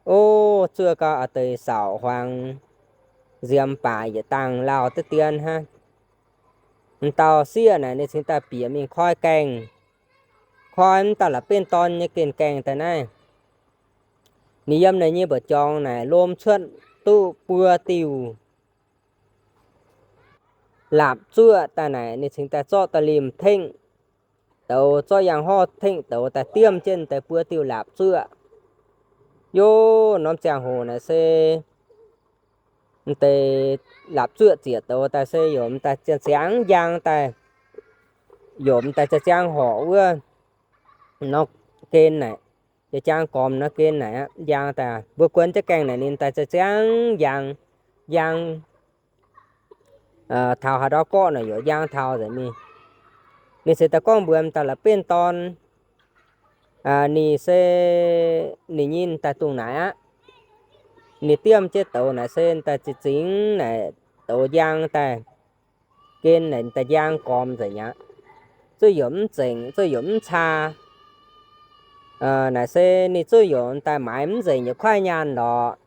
o, zuov gau a'deix saauc huaangx nziemx baac yietc dangh lauh duqv dien hnangv. M'dauh sieqv naaic ninh cingx daaih bieqc mingh koi gaengh, koi m'dauh la'benv dorn nyei gen gaengh daaih naaiv. Ninh yiem ninh nyei mbu'jorngx naaic lom cuotv duqv buo diuh laapc zuoqv daaih naaic, ninh cingx daaih zorqv da'limh tengv douz, zorqv yangh horv tengv douz daaih diemv jienv deix buo diuh laapc zuoqv. Yov, norm ziangh hoc naaic se m'deix laapc zuoqv ziec douz daaih se yaac m'daaih ziangh njang daaih, yaac m'daaih ziangh horc wuov norm gen naaic, ziangh gormx norm gen naaic njang daaih. Mbuo guon jienv gaengh naaic ninh daaih ziangh njang, njang taux haaix ndau gorqv naaic yaac njang taux nzengc mingh. Ninh cingx daaih gorngv mbuox m'daaih la'benv dorn, ninh se ninh nyei daaih dungh naaic aqv. Ninh diemv jienv douz naaic se daaih zingx zingx naaic douz njang daaih, gen naaic daaih njang gormx nzengc aqv. Zuov yaac mv zengc, zuov yaac mv caa. Naaic se ninh zuov yaac daaih maaiz mv nzengc yietc koiv nyaanh lorqc.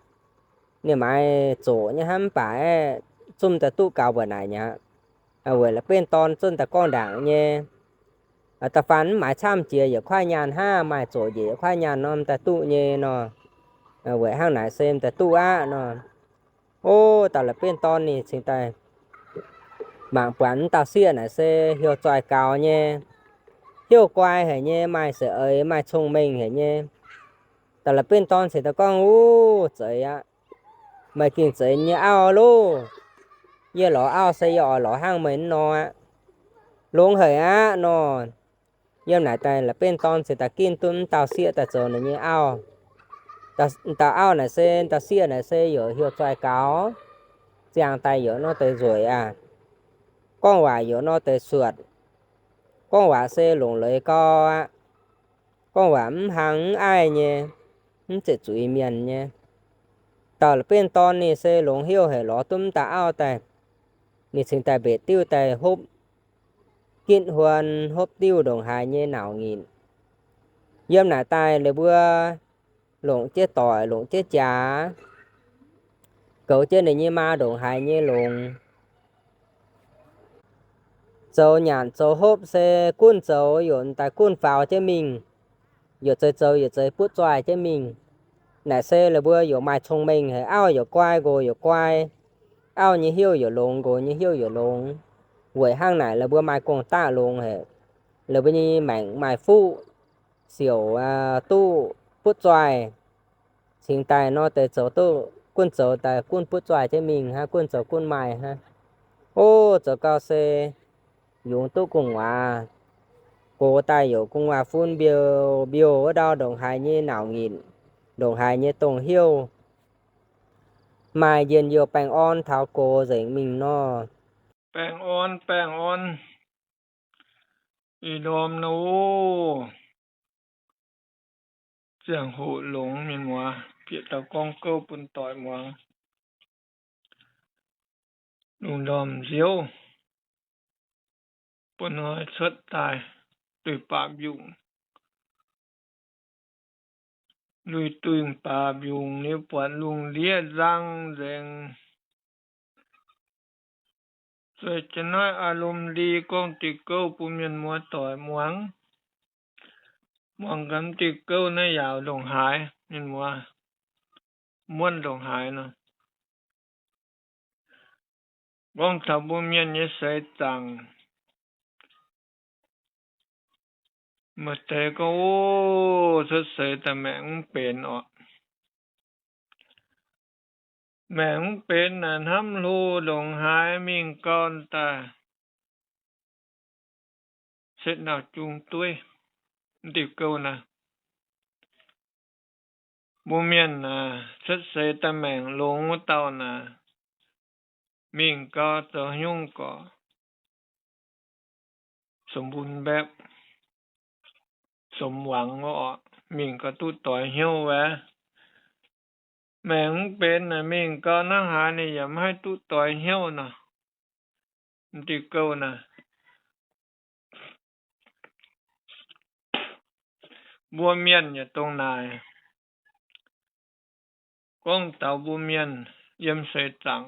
Ninh maaiz zoqc nyei hnangv, mv baac zungv daaih duqv gaux mbuo naaic nyei aqv. Weic la'benv dorn zungv daaih gorngv ndaangc nyei. Da'faanh mv maaiz camv jiex yietc koiv nyaanh hnangv, maaih zoqc njiec yietc koiv nyaanh nor m'daaih duqv nyei nor. Weic hnangv naaic se m'daaih duqv aqv nor. O, dauh la'benv dorn ninh cingx daaih mangc buatc m'dauh sieqv naaic se heuc zoih gaux nyei, heuc guai haic nyei, maaih za'eix maaih cong-mengh haic nyei. Dauh la'benv dorn cingx daaih gorngv, Uv, zeiz aqv. Meih gengh zeiz nyei auv loh. Yie lorz auv se yie oix lorz hnangv meih nor aqv. Longx haic aqv nor. Yiem naaic daaih la'benv dorn cingx daaih ginv duqv m'dauh sieqv daaih zoux ninh nyei auv. M'dauh auv naaic se, m'dauh sieqv naaic se yaac heuc zoih gaux, ziangh daaih yaac nor deix nzueic aqv. Gorngv waac yaac nor deix suotc. Gorngv waac se longc leiz gau aqv. Gorngv waac mv hlang mv aiv nyei, mv zeiz zuiz mienh nyei. Dauh la'benv dorn ninh se longx heuc haic, lorz duqv m'daaih auv daaih, ninh cingx daaih mbetc diuv daaih hopv gitv huon, hopv diuv ndongc haaix nyei nauc nyitc. Yiem naaic daaih ninh mbuo longc jienv doic, longc jienv jaax, goux jienv ninh nyei maa ndongc haaix nyei longx. Zoux nyanc zoux hopv se gunv zoux yaac daaih gunv faaux jienv mingh, yaac zeiz zoux yaac zeiz butv zoih jienv mingh. Naaic se ninh mbuo yaac maaih cong-mengh haic, auv yaac guai, nqox yaac guai. Auv nyei heuv yaac longx, nqox nyei heuv yaac longx. Weic hnangv naaic ninh mbuo maaih gong-daqv longx haic. Ninh mbuo nyei maengc maaih fuqv, siouc duqv butv zoih. Cingx daaih nor deix zoux duqv gunv zoux daaih gunv butv zoih jienv mingh hnangv, gunv zoux gunv maaih hnangv. Ov, zoux gau se yungz duqv gu'nguaaz. Gox daaih yaac gu'nguaaz-fun mbiouh mbiouh wuov ndau ndongc haaix nyei nauc nyitc, ndongc haaix nyei dongh heuv. Maaih njien-youh baengh orn taux gox nzengc mingh nor. Baengh orn, baengh orn. Ih ndorm nor, ziangh hoc longx, mienh muoz, bieqc dauh gorngv gouv bun doic muangx. Lungh ndorm nziouv, buo hnoi cuotv daaih, duih baamh yungh, lui duih baamh yungh liuz buatc lungh ndiev nzang nzengc. Sueih jienv naaiv อารมณ์ดี gorngv diuh gouv bun mienh muoz doic muangx. Muangx gaax diuh gouv naaiv yaauc ndongc haaix, mienh muoz, muonv ndongc haaix nor. Gorngv taux mbuo mienh nyei seix zaangc, maaih deix gorngv, ov, cuotv seix daaih maengc mv benx orqc. Maengc mv benx naaic hnamv hlo ndongc haaix mingh gau daaih setv nauc jung dueiv. Diuh gouv naaiv, mbuo mienh naaic cuotv seix daaih maengc longx wuov dauh naaic, mingh gau zoux nyungc gorqv สมบูรณ์แบบ, สมหวัง orqc, mingh gau duqv doix hnyouv wuov. Maengc mv benx naaic mingh gau hnangv haaix ninh yaac maiv haih duqv doix hnyouv nor. Diuh gouv naaiv, mbuo mienh yaac dongh naaic. Gorngv taux mbuo mienh yiem seix zaangc,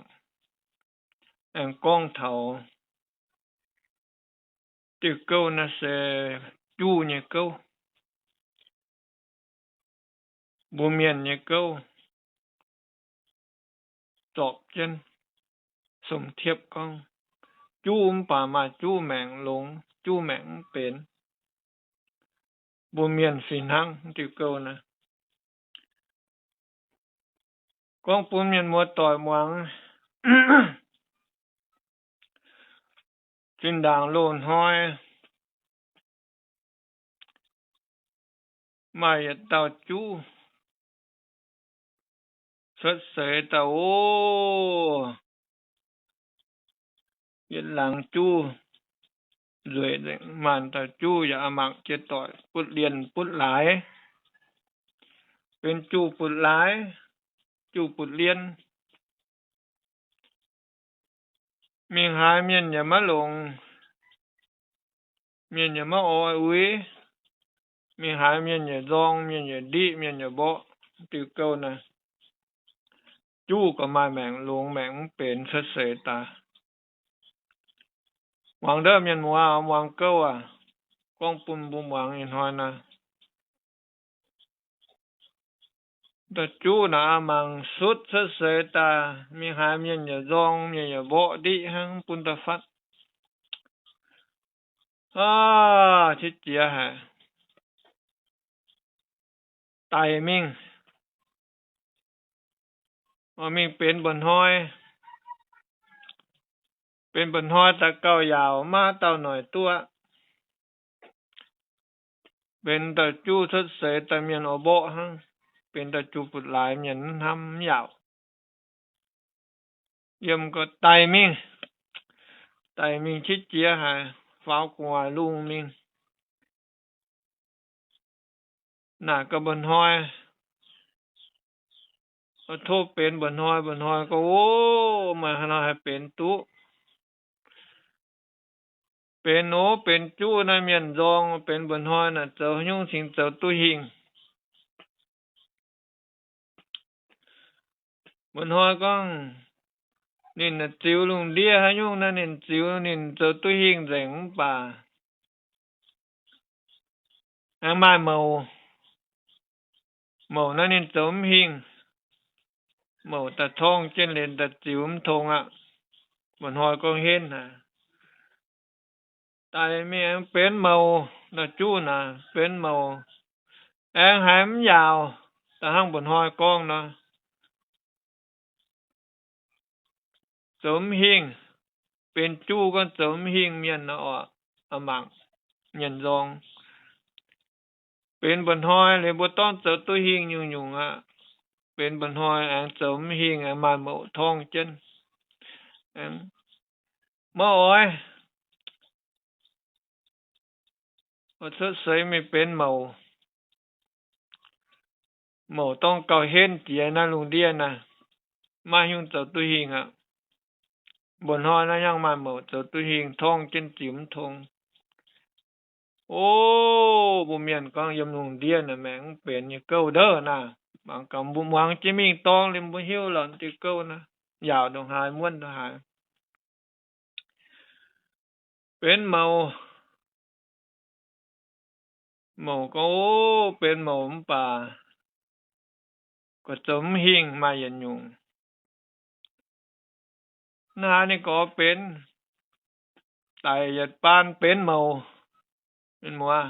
aengx gorngv taux diuh gouv naaiv se juv nyei gouv. Mbuo mienh nyei gouv zorpc jienv, som tiepv gorngv, juv mv baac maaih juv maengc longx, juv maengc mv benx. Mbuo mienh fih hnangv diuh gouv naaiv. Gorngv bun mienh muoz doic muangx, zinh ndaangc loz-hnoi maaih yietc dauh juv cuotv seix daaih oc. Yietc laangz juv nzueic nzengc, maaih dauh juv yaac mangc jiex doic butv lienh butv laaix, benx juv butv laaix, juv butv lienh. Mingh haaix mienh yaac maiv longx, mienh yaac maiv oix uix. Mingh haaix mienh yaac nzorng, mienh yaac ndiqv, mienh yaac mborqv. Diuh gouv naaiv, juv gauh maaih maengc longx maengc mv benx cuotv seix daaih. Muangx ndov mienh muoz, muangx gouv aac, gorngv bun mbuo muangx ih hnoi naaiv. Dauh juv naaic mangc sutv cuotv seix daaih, mingh haaix mienh yaac nzorng, mienh yaac mborqv ndiqv hnangv, bun da'fatv. Aav, qiex jiez haic. Daic mingh. Mingh benx mba'hnoi, benx mba'hnoi daaih gauh yaauc, maiv dauh noic duqv. Benx dauh juv cuotv seix daaih mienh oix mborqv hnangv, benx dauh juv butv laaix mienh mv hnamv mv yaauc. Yiem gau daic mingh, daic mingh qiex jiez haic, faaux gu'nguaaic lungh mingh. Naaic gau mba'hnoi, Tov benx mba'hnoi, mba'hnoi gorngv, Ov, meih haaix nor haih benx duqv? Benx nor benx juv naaiv mienh nzorng, benx mba'hnoi naaic zoux haaix nyungc cingx zoux duqv hingh? Mba'hnoi gorngv, ninh ziux lungh ndiev haaix nyungc naaiv ninh ziux ninh zoux duqv hingh nzengc mv baac aengx maaih mouc. Mouc naaiv ninh zoux mv hingh. Mouc daaih torngv jienv liuz daaih ziux mv tong aqv. Mba'hnoi gorngv henv haic, Daic mingh aengx benx mouc. Ndau-juv naaic benx mouc aengx haiz mv yaauc, da'hnangv mba'hnoi gorngv nor, zoux mv hingh. Benx juv gorngv zoux mv hingh mienh nor oc, a'mangc mienh nzorng. Benx mba'hnoi liuz mbuo dorngv zoux duqv hingh nyungc-nyungc aqv. Benx mba'hnoi aengx zoux mv hingh, aengx maaih mouc torngv jienv. Maiv oix, oix cuotv seix mingh benx mouc. Mouc dorngv gauh henv jiex naaiv lungh ndiev naaiv, maiv haaix nyungc zoux duqv hingh aqv. Mba'hnoi naaiv yangh maaih mouc zoux duqv hingh torngv jienv ziux mv tong. O, mbuo mienh gorngv yiem lungh ndiev naaic maengx mv benx nyei gouv ndouv naaic, mangc gaax mbuo muangx jienv mingh dorngv liuz mbuo hiuv lorqc diuh gouv naaiv, yaauc ndongc haaix muonv ndongc haaix. Benx mouc, mouc gorngv, O, benx mouc mv baac gorx zoux mv hingh maaih yietc nyungc. Naaiv haaix ninh gorx benx? Daic yietc baan benx mouc. Mienh muoz,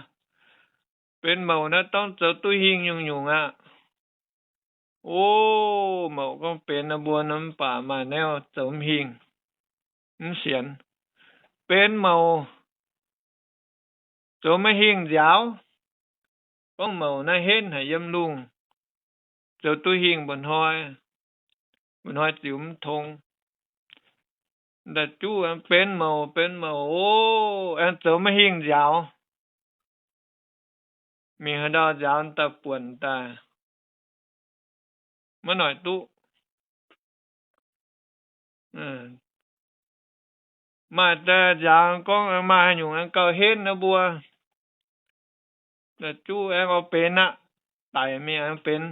benx mouc naaiv dorngv zoux duqv hingh nyungc-nyungc aqv. O, mouc gorngv benx naaiv mbuo nor mv baac maaih naaiv zoux mv hingh, mv sienx. Benx mouc zoux maiv hingh nziaaux. Gorngv mouc naaiv henv haic yiem lungh, zoux duqv hingh mba'hnoi, mba'hnoi ziux mv tong. Ndau-juv aengx benx mouc, benx mouc, o, aengx zoux maiv hingh nziaaux. Mingh haaix ndau nziaaux daaih buonc daaih, maiv noic duqv. Maaih deix nziaaux gorngv maaih haaix nyungc aengx gauh henv naaiv mbuo. Ndau-juv aengx oix benx aqv, daic mingh aengx benx.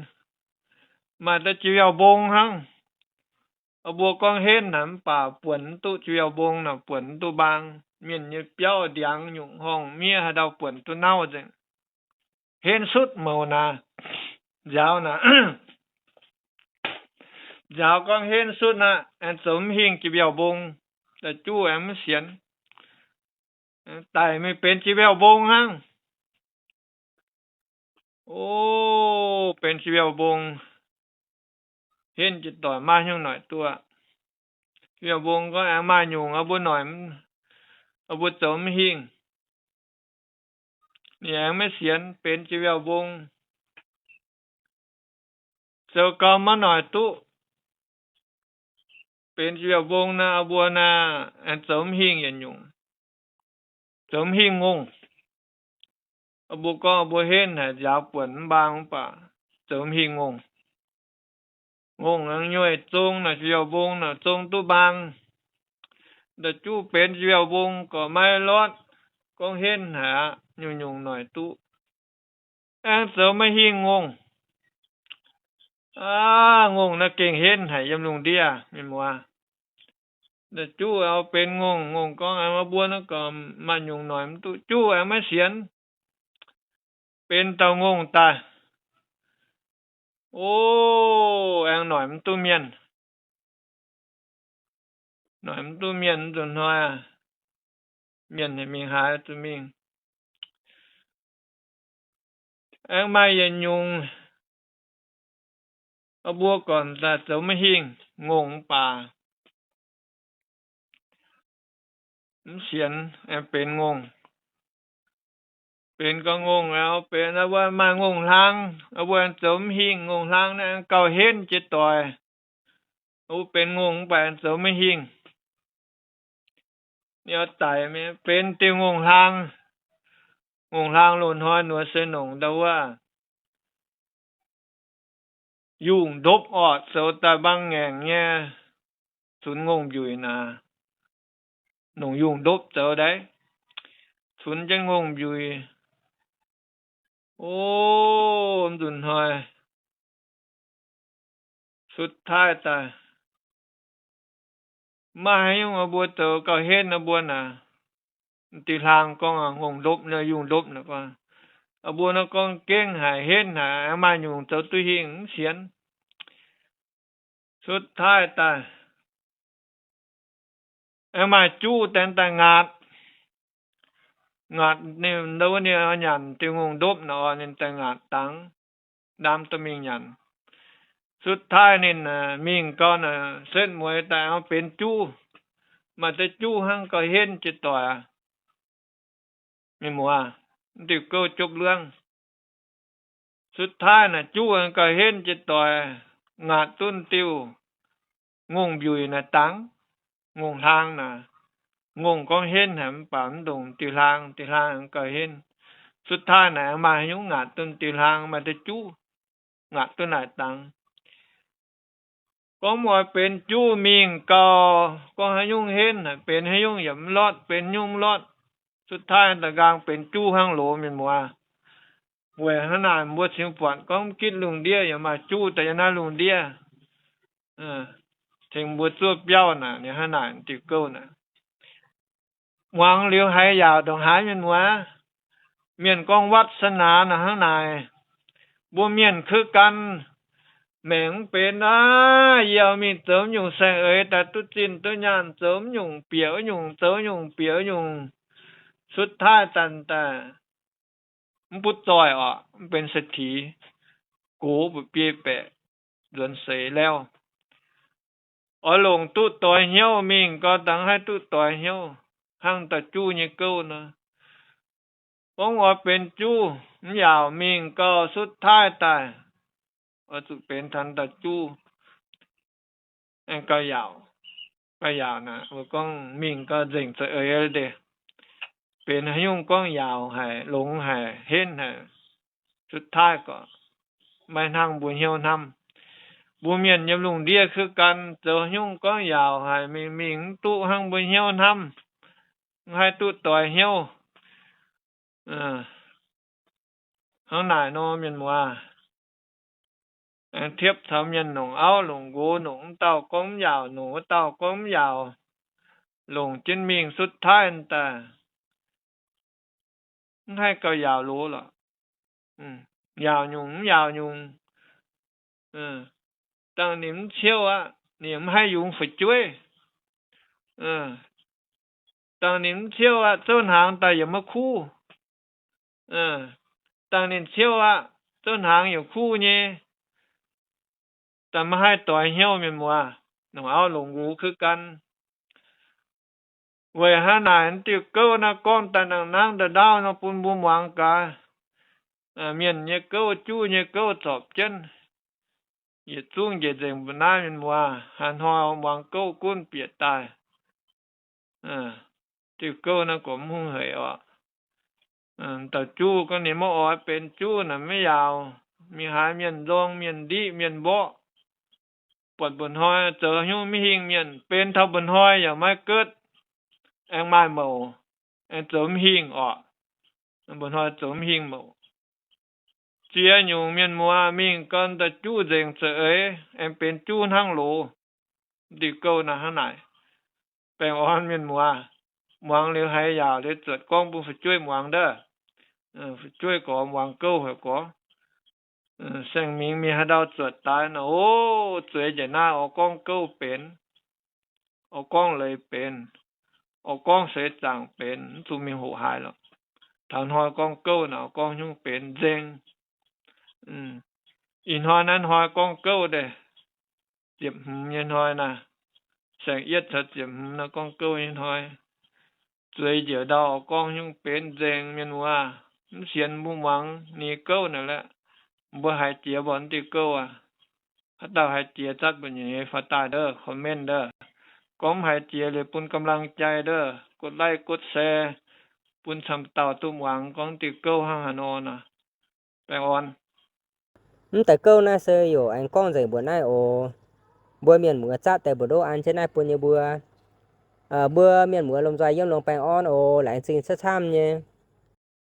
Maaih deix jiex yauh mbong hnangv. Mbuo gorngv henv naaic mv baac buonc mv duqv jiex yauh mbong naaic, buonc mv duqv mbaang. Mienh nyei biauv ndiangx nyungc horngh miev haaix ndau buonc duqv nauv nzengc. Henv sutv mouc naaic, nziaaux naaic, nziaaux gorngv henv sutv naaic, aengx zoux mv hingh jiex yauh mbong. Ndau-juv aengx mv sienx, daic mingh benx jiex yauh mbong hnangv. O, benx jiex yauh mbong, henv jiex doic maiv nyungc noic duqv. Jiex yauh mbong gorngv aengx maaih nyungc mbuo noic, mbuo zoux mv hingh. Ninh aengx maiv sienx, benx jiex yauh mbong, zoux gau maiv noic duqv. Benx jiex yauh mbong naaic, mbuo naaic aengx zoux mv hingh yietc nyungc, zoux mv hingh ngongh. Mbuo gorngv mbuo henv haic, nziaaux buonc mv mbaang mv baac zoux mv hingh ngongh. Ngongh aengx nyueih zong naaic, jiex yauh mbong naaic zong duqv mbaang. Ndau-juv benx jiex yauh mbong gorqv maiv lortv, gorngv henv haic aqv, nyungc-nyungc noic duqv, aengx zoux maiv hingh ngongh. Aav, ngongh naaiv gengh henv haic yiem lungh ndiev, mienh muoz. Ndau-juv aengx benx ngongh, ngongh gorngv aengx mbuo naaiv gorqv maaih nyungc noic mv duqv, juv aengx maiv sienx, benx dauh ngongh daaih. O, aengx noic mv duqv mienh. Noic mv duqv mienh, mv zuqc hnoi, mienh mingh haaix zuqc mingh. Aengx maaih yietc nyungc, mbuo gorqv daaih zoux maiv hingh, ngongh mv baac mv sienx, aengx benx ngongh. Benx gau ngongh aengx benx, mbuo maaih ngongh hlang, mbuo aengx zoux mv hingh. Ngongh hlang naaiv aengx gauh henv jiex doic. Mbuo benx ngongh mv baac aengx zoux maiv hingh. Ninh oix daic mingh benx diuh ngongh hlang. Ngongh hlang loz-hnoi nduov se nongc ndau wuov. yungh ndopv orqc, zoux daaih mbaang ngaengc nyei, cunx ngongh mbiuic naaic. Nongc yungh ndopv zoux daaih, cunx jienv ngongh mbiuic. O, nzunc hnoi สุดท้าย daaih maaih haaix nyungc, mbuo zoux gauh henv mbuo naaic. Diuh hlaang gorngv, ngongh ndopv, yungh ndopv naaic gorngv, mbuo nor gorngv gengh haic, henv haic, aengx maaih nyungc zoux duqv hingh mv sienx. สุดท้าย daaih aengx maaih juv daaih ngaatc, ngaatc ninh ndo wuov, ninh nyanc diuh ngongh ndopv naaic oc, ninh daaih ngaatc dangx, ndaam dorh mingh nyanc. สุดท้าย ninh mingh gau naaic, setv mueiz daaih aengx benx juv. Maaih deix juv hnangv gauh henv jiex doic. Mienh muoz, diuh gouv jopv luangv. สุดท้าย naaic juv aengx gauh henv jiex doic, ngaatc duqv diuh ngongh mbiuic naaic dangx, ngongh hlaang naaic. Ngongh gorngv henv haic mv baac mv ndongc diuh hlaang, diuh hlaang aengx gauh henv. สุดท้าย naaic aengx maaih haaix nyungc ngaatc duqv diuh hlaang, maaih deix juv ngaatc duqv naaic dangx. Gorngv oix benx juv mingh gau, gorngv haaix nyungc henv haic, benx haaix nyungc yaac mv lortv, benx nyungc mv lortv. สุดท้าย da'nqaang benx juv hnangv loz, mienh muoz. Weic hnangv naaic mbuo cingx buatc gorngv mv gitv lungh ndiev yaac maaih juv daaih yiem naaiv lungh ndiev. Tengx mbuo zuov biauv naaic, ninh hnangv naaic diuh gouv naaic. Muangx liuz haiz yaauc ndongc haaix, mienh muoz? Mienh gorngv วาสนา naaic hnangv naaic. Mbuo mienh kuv gan maengc mv benx aqv. Yie mingh zoux mv nyungc saeng-eix daaih duqv zinh duqv nyaanh, zoux mv nyungc bieqc wuov nyungc, zoux nyungc bieqc wuov nyungc, สุดท้าย daaih daaih mv butv zoih orqc, mv benx เศรษฐี, gox mbu'biei baeqc nzuonx seix lauv. Oix longc duqv doix hnyouv mingh gau, dangh haih duqv doix hnyouv, hnangv dauh juv nyei gouv nor. Gorngv oix benx juv, mv yaauc mingh gau, สุดท้าย daaih oix zuqc benx taux dauh juv. Aengx gauh yaauc, gauh yaauc naaic, mbuo gorngv mingh gau nzengc za'eix deix, benx haaix nyungc gorngv yaauc haic, longx haic, henv haic, สุดท้าย gorqv maiv hnangv mbuo hnyouv hnamv. Mbuo mienh yiem lungh ndiev kuv gan, zoux haaix nyungc gorngv yaauc haic, mingh mingh mv duqv hnangv mbuo hnyouv hnamv, mv haih duqv doix hnyouv. Hnangv naaic nor, mienh muoz, aengx tiepv caux mienh nongc auv longc nqox, nongc wuov dauh gorngv mv yaauc, nongc wuov dauh gorngv mv yaauc, longc jienv mingh สุดท้าย daaih mv haih gauh yaauc loz lorqc. Yaauc nyungc mv yaauc nyungc. Dangh ninh mv ciouv aqv, ninh mv haih yungz fu'jueiv. Dangh ninh mv ciouv aqv, zouv hnaangx daaih yaac maiv kuv. Dangh ninh ciouv aqv, zouv hnaangx yaac kuv nyei. Daaih maiv haih doix hnyouv, mienh muoz. Nongc auv longc nqox kuv gan. Weic hnangv naaic, diuh gouv naaiv gorngv daaih nangh nangv nda'ndaauv nor bun mbuo muangx gaax. Mienh nyei gouv, juv nyei gouv zorpc jienv. Yietc zungv njiec nzengc mbu'naaiv, mienh muoz. Haaix hnoi muangx gouv gunv bieqc daaih. Diuh gouv naaiv gorngv mv hungh hec oc. Dauh juv gorngv ninh maiv oix benx juv naaic maiv yaauc, mingh haaix mienh nzorng, mienh ndiqv, mienh mborqv. Buatc mba'hnoi zoux haaix nyungc mv hingh mienh, benx taux mba'hnoi yaac maiv gotv, aengx maaih mouc, aengx zoux mv hingh orqc. Mba'hnoi zoux mv hingh mouc. Ziex nyungc, mienh muoz, mingh gan dauh juv nzengc za'eix, aengx benx juv hnangv loz. Diuh gouv naaiv hnangv naaic. Baengh orn mienh muoz, muangx liuz haiz yaauc liuz zuotc gorngv bun fu'jueiv muangx ndov. Fu'jueiv gorx muangx gouv haic gorx. Saeng-mingx mingh haaix ndau zuotc daaih nor, o, zueiz njiec naaiv oix gorngv gouv benx, oix gorngv leiz benx, oix gorngv seix zaangc benx, mv zuqc mingh hoqc haaix lorqc. Taux hnoi gorngv gouv naaic, oix gorngv nyungc benx nzengc. Ih hnoi naaiv hnoi gorngv gouv deix, ziepc hmz nyei hnoi naaic, saeng-yietv caux ziepc hmz naaiv gorngv gouv nyei hnoi. Zueiz njiec ndau oix gorngv nyungc benx nzengc, mienh muoz. Mv sienx mbuo muangx ninh gouv naaic laeh. Mbuo haiz jiex mbuo diuh gouv aqv. Haaix dauh haiz jiex zatv mbuo nyei faaux daaih ndov comment ndov. Gorngv mv haiz jiex liuz bun กำลังใจ ndov, กดไลค์ กดแชร์ bun camv dauh duqv muangx gorngv diuh gouv hnangv haaix nor nor. Baengh orn. Mv deix gouv naaiv se yaac aengx gorngv nzengc mbuox naaiv oc. Mbuo mienh muoz zatv deix mbu'ndongv an jienv naaiv bun nyei mbuo. Mbuo mienh muoz lomh nzoih yiem longx baengh orn oc. Laengz zingh camv camv nyei.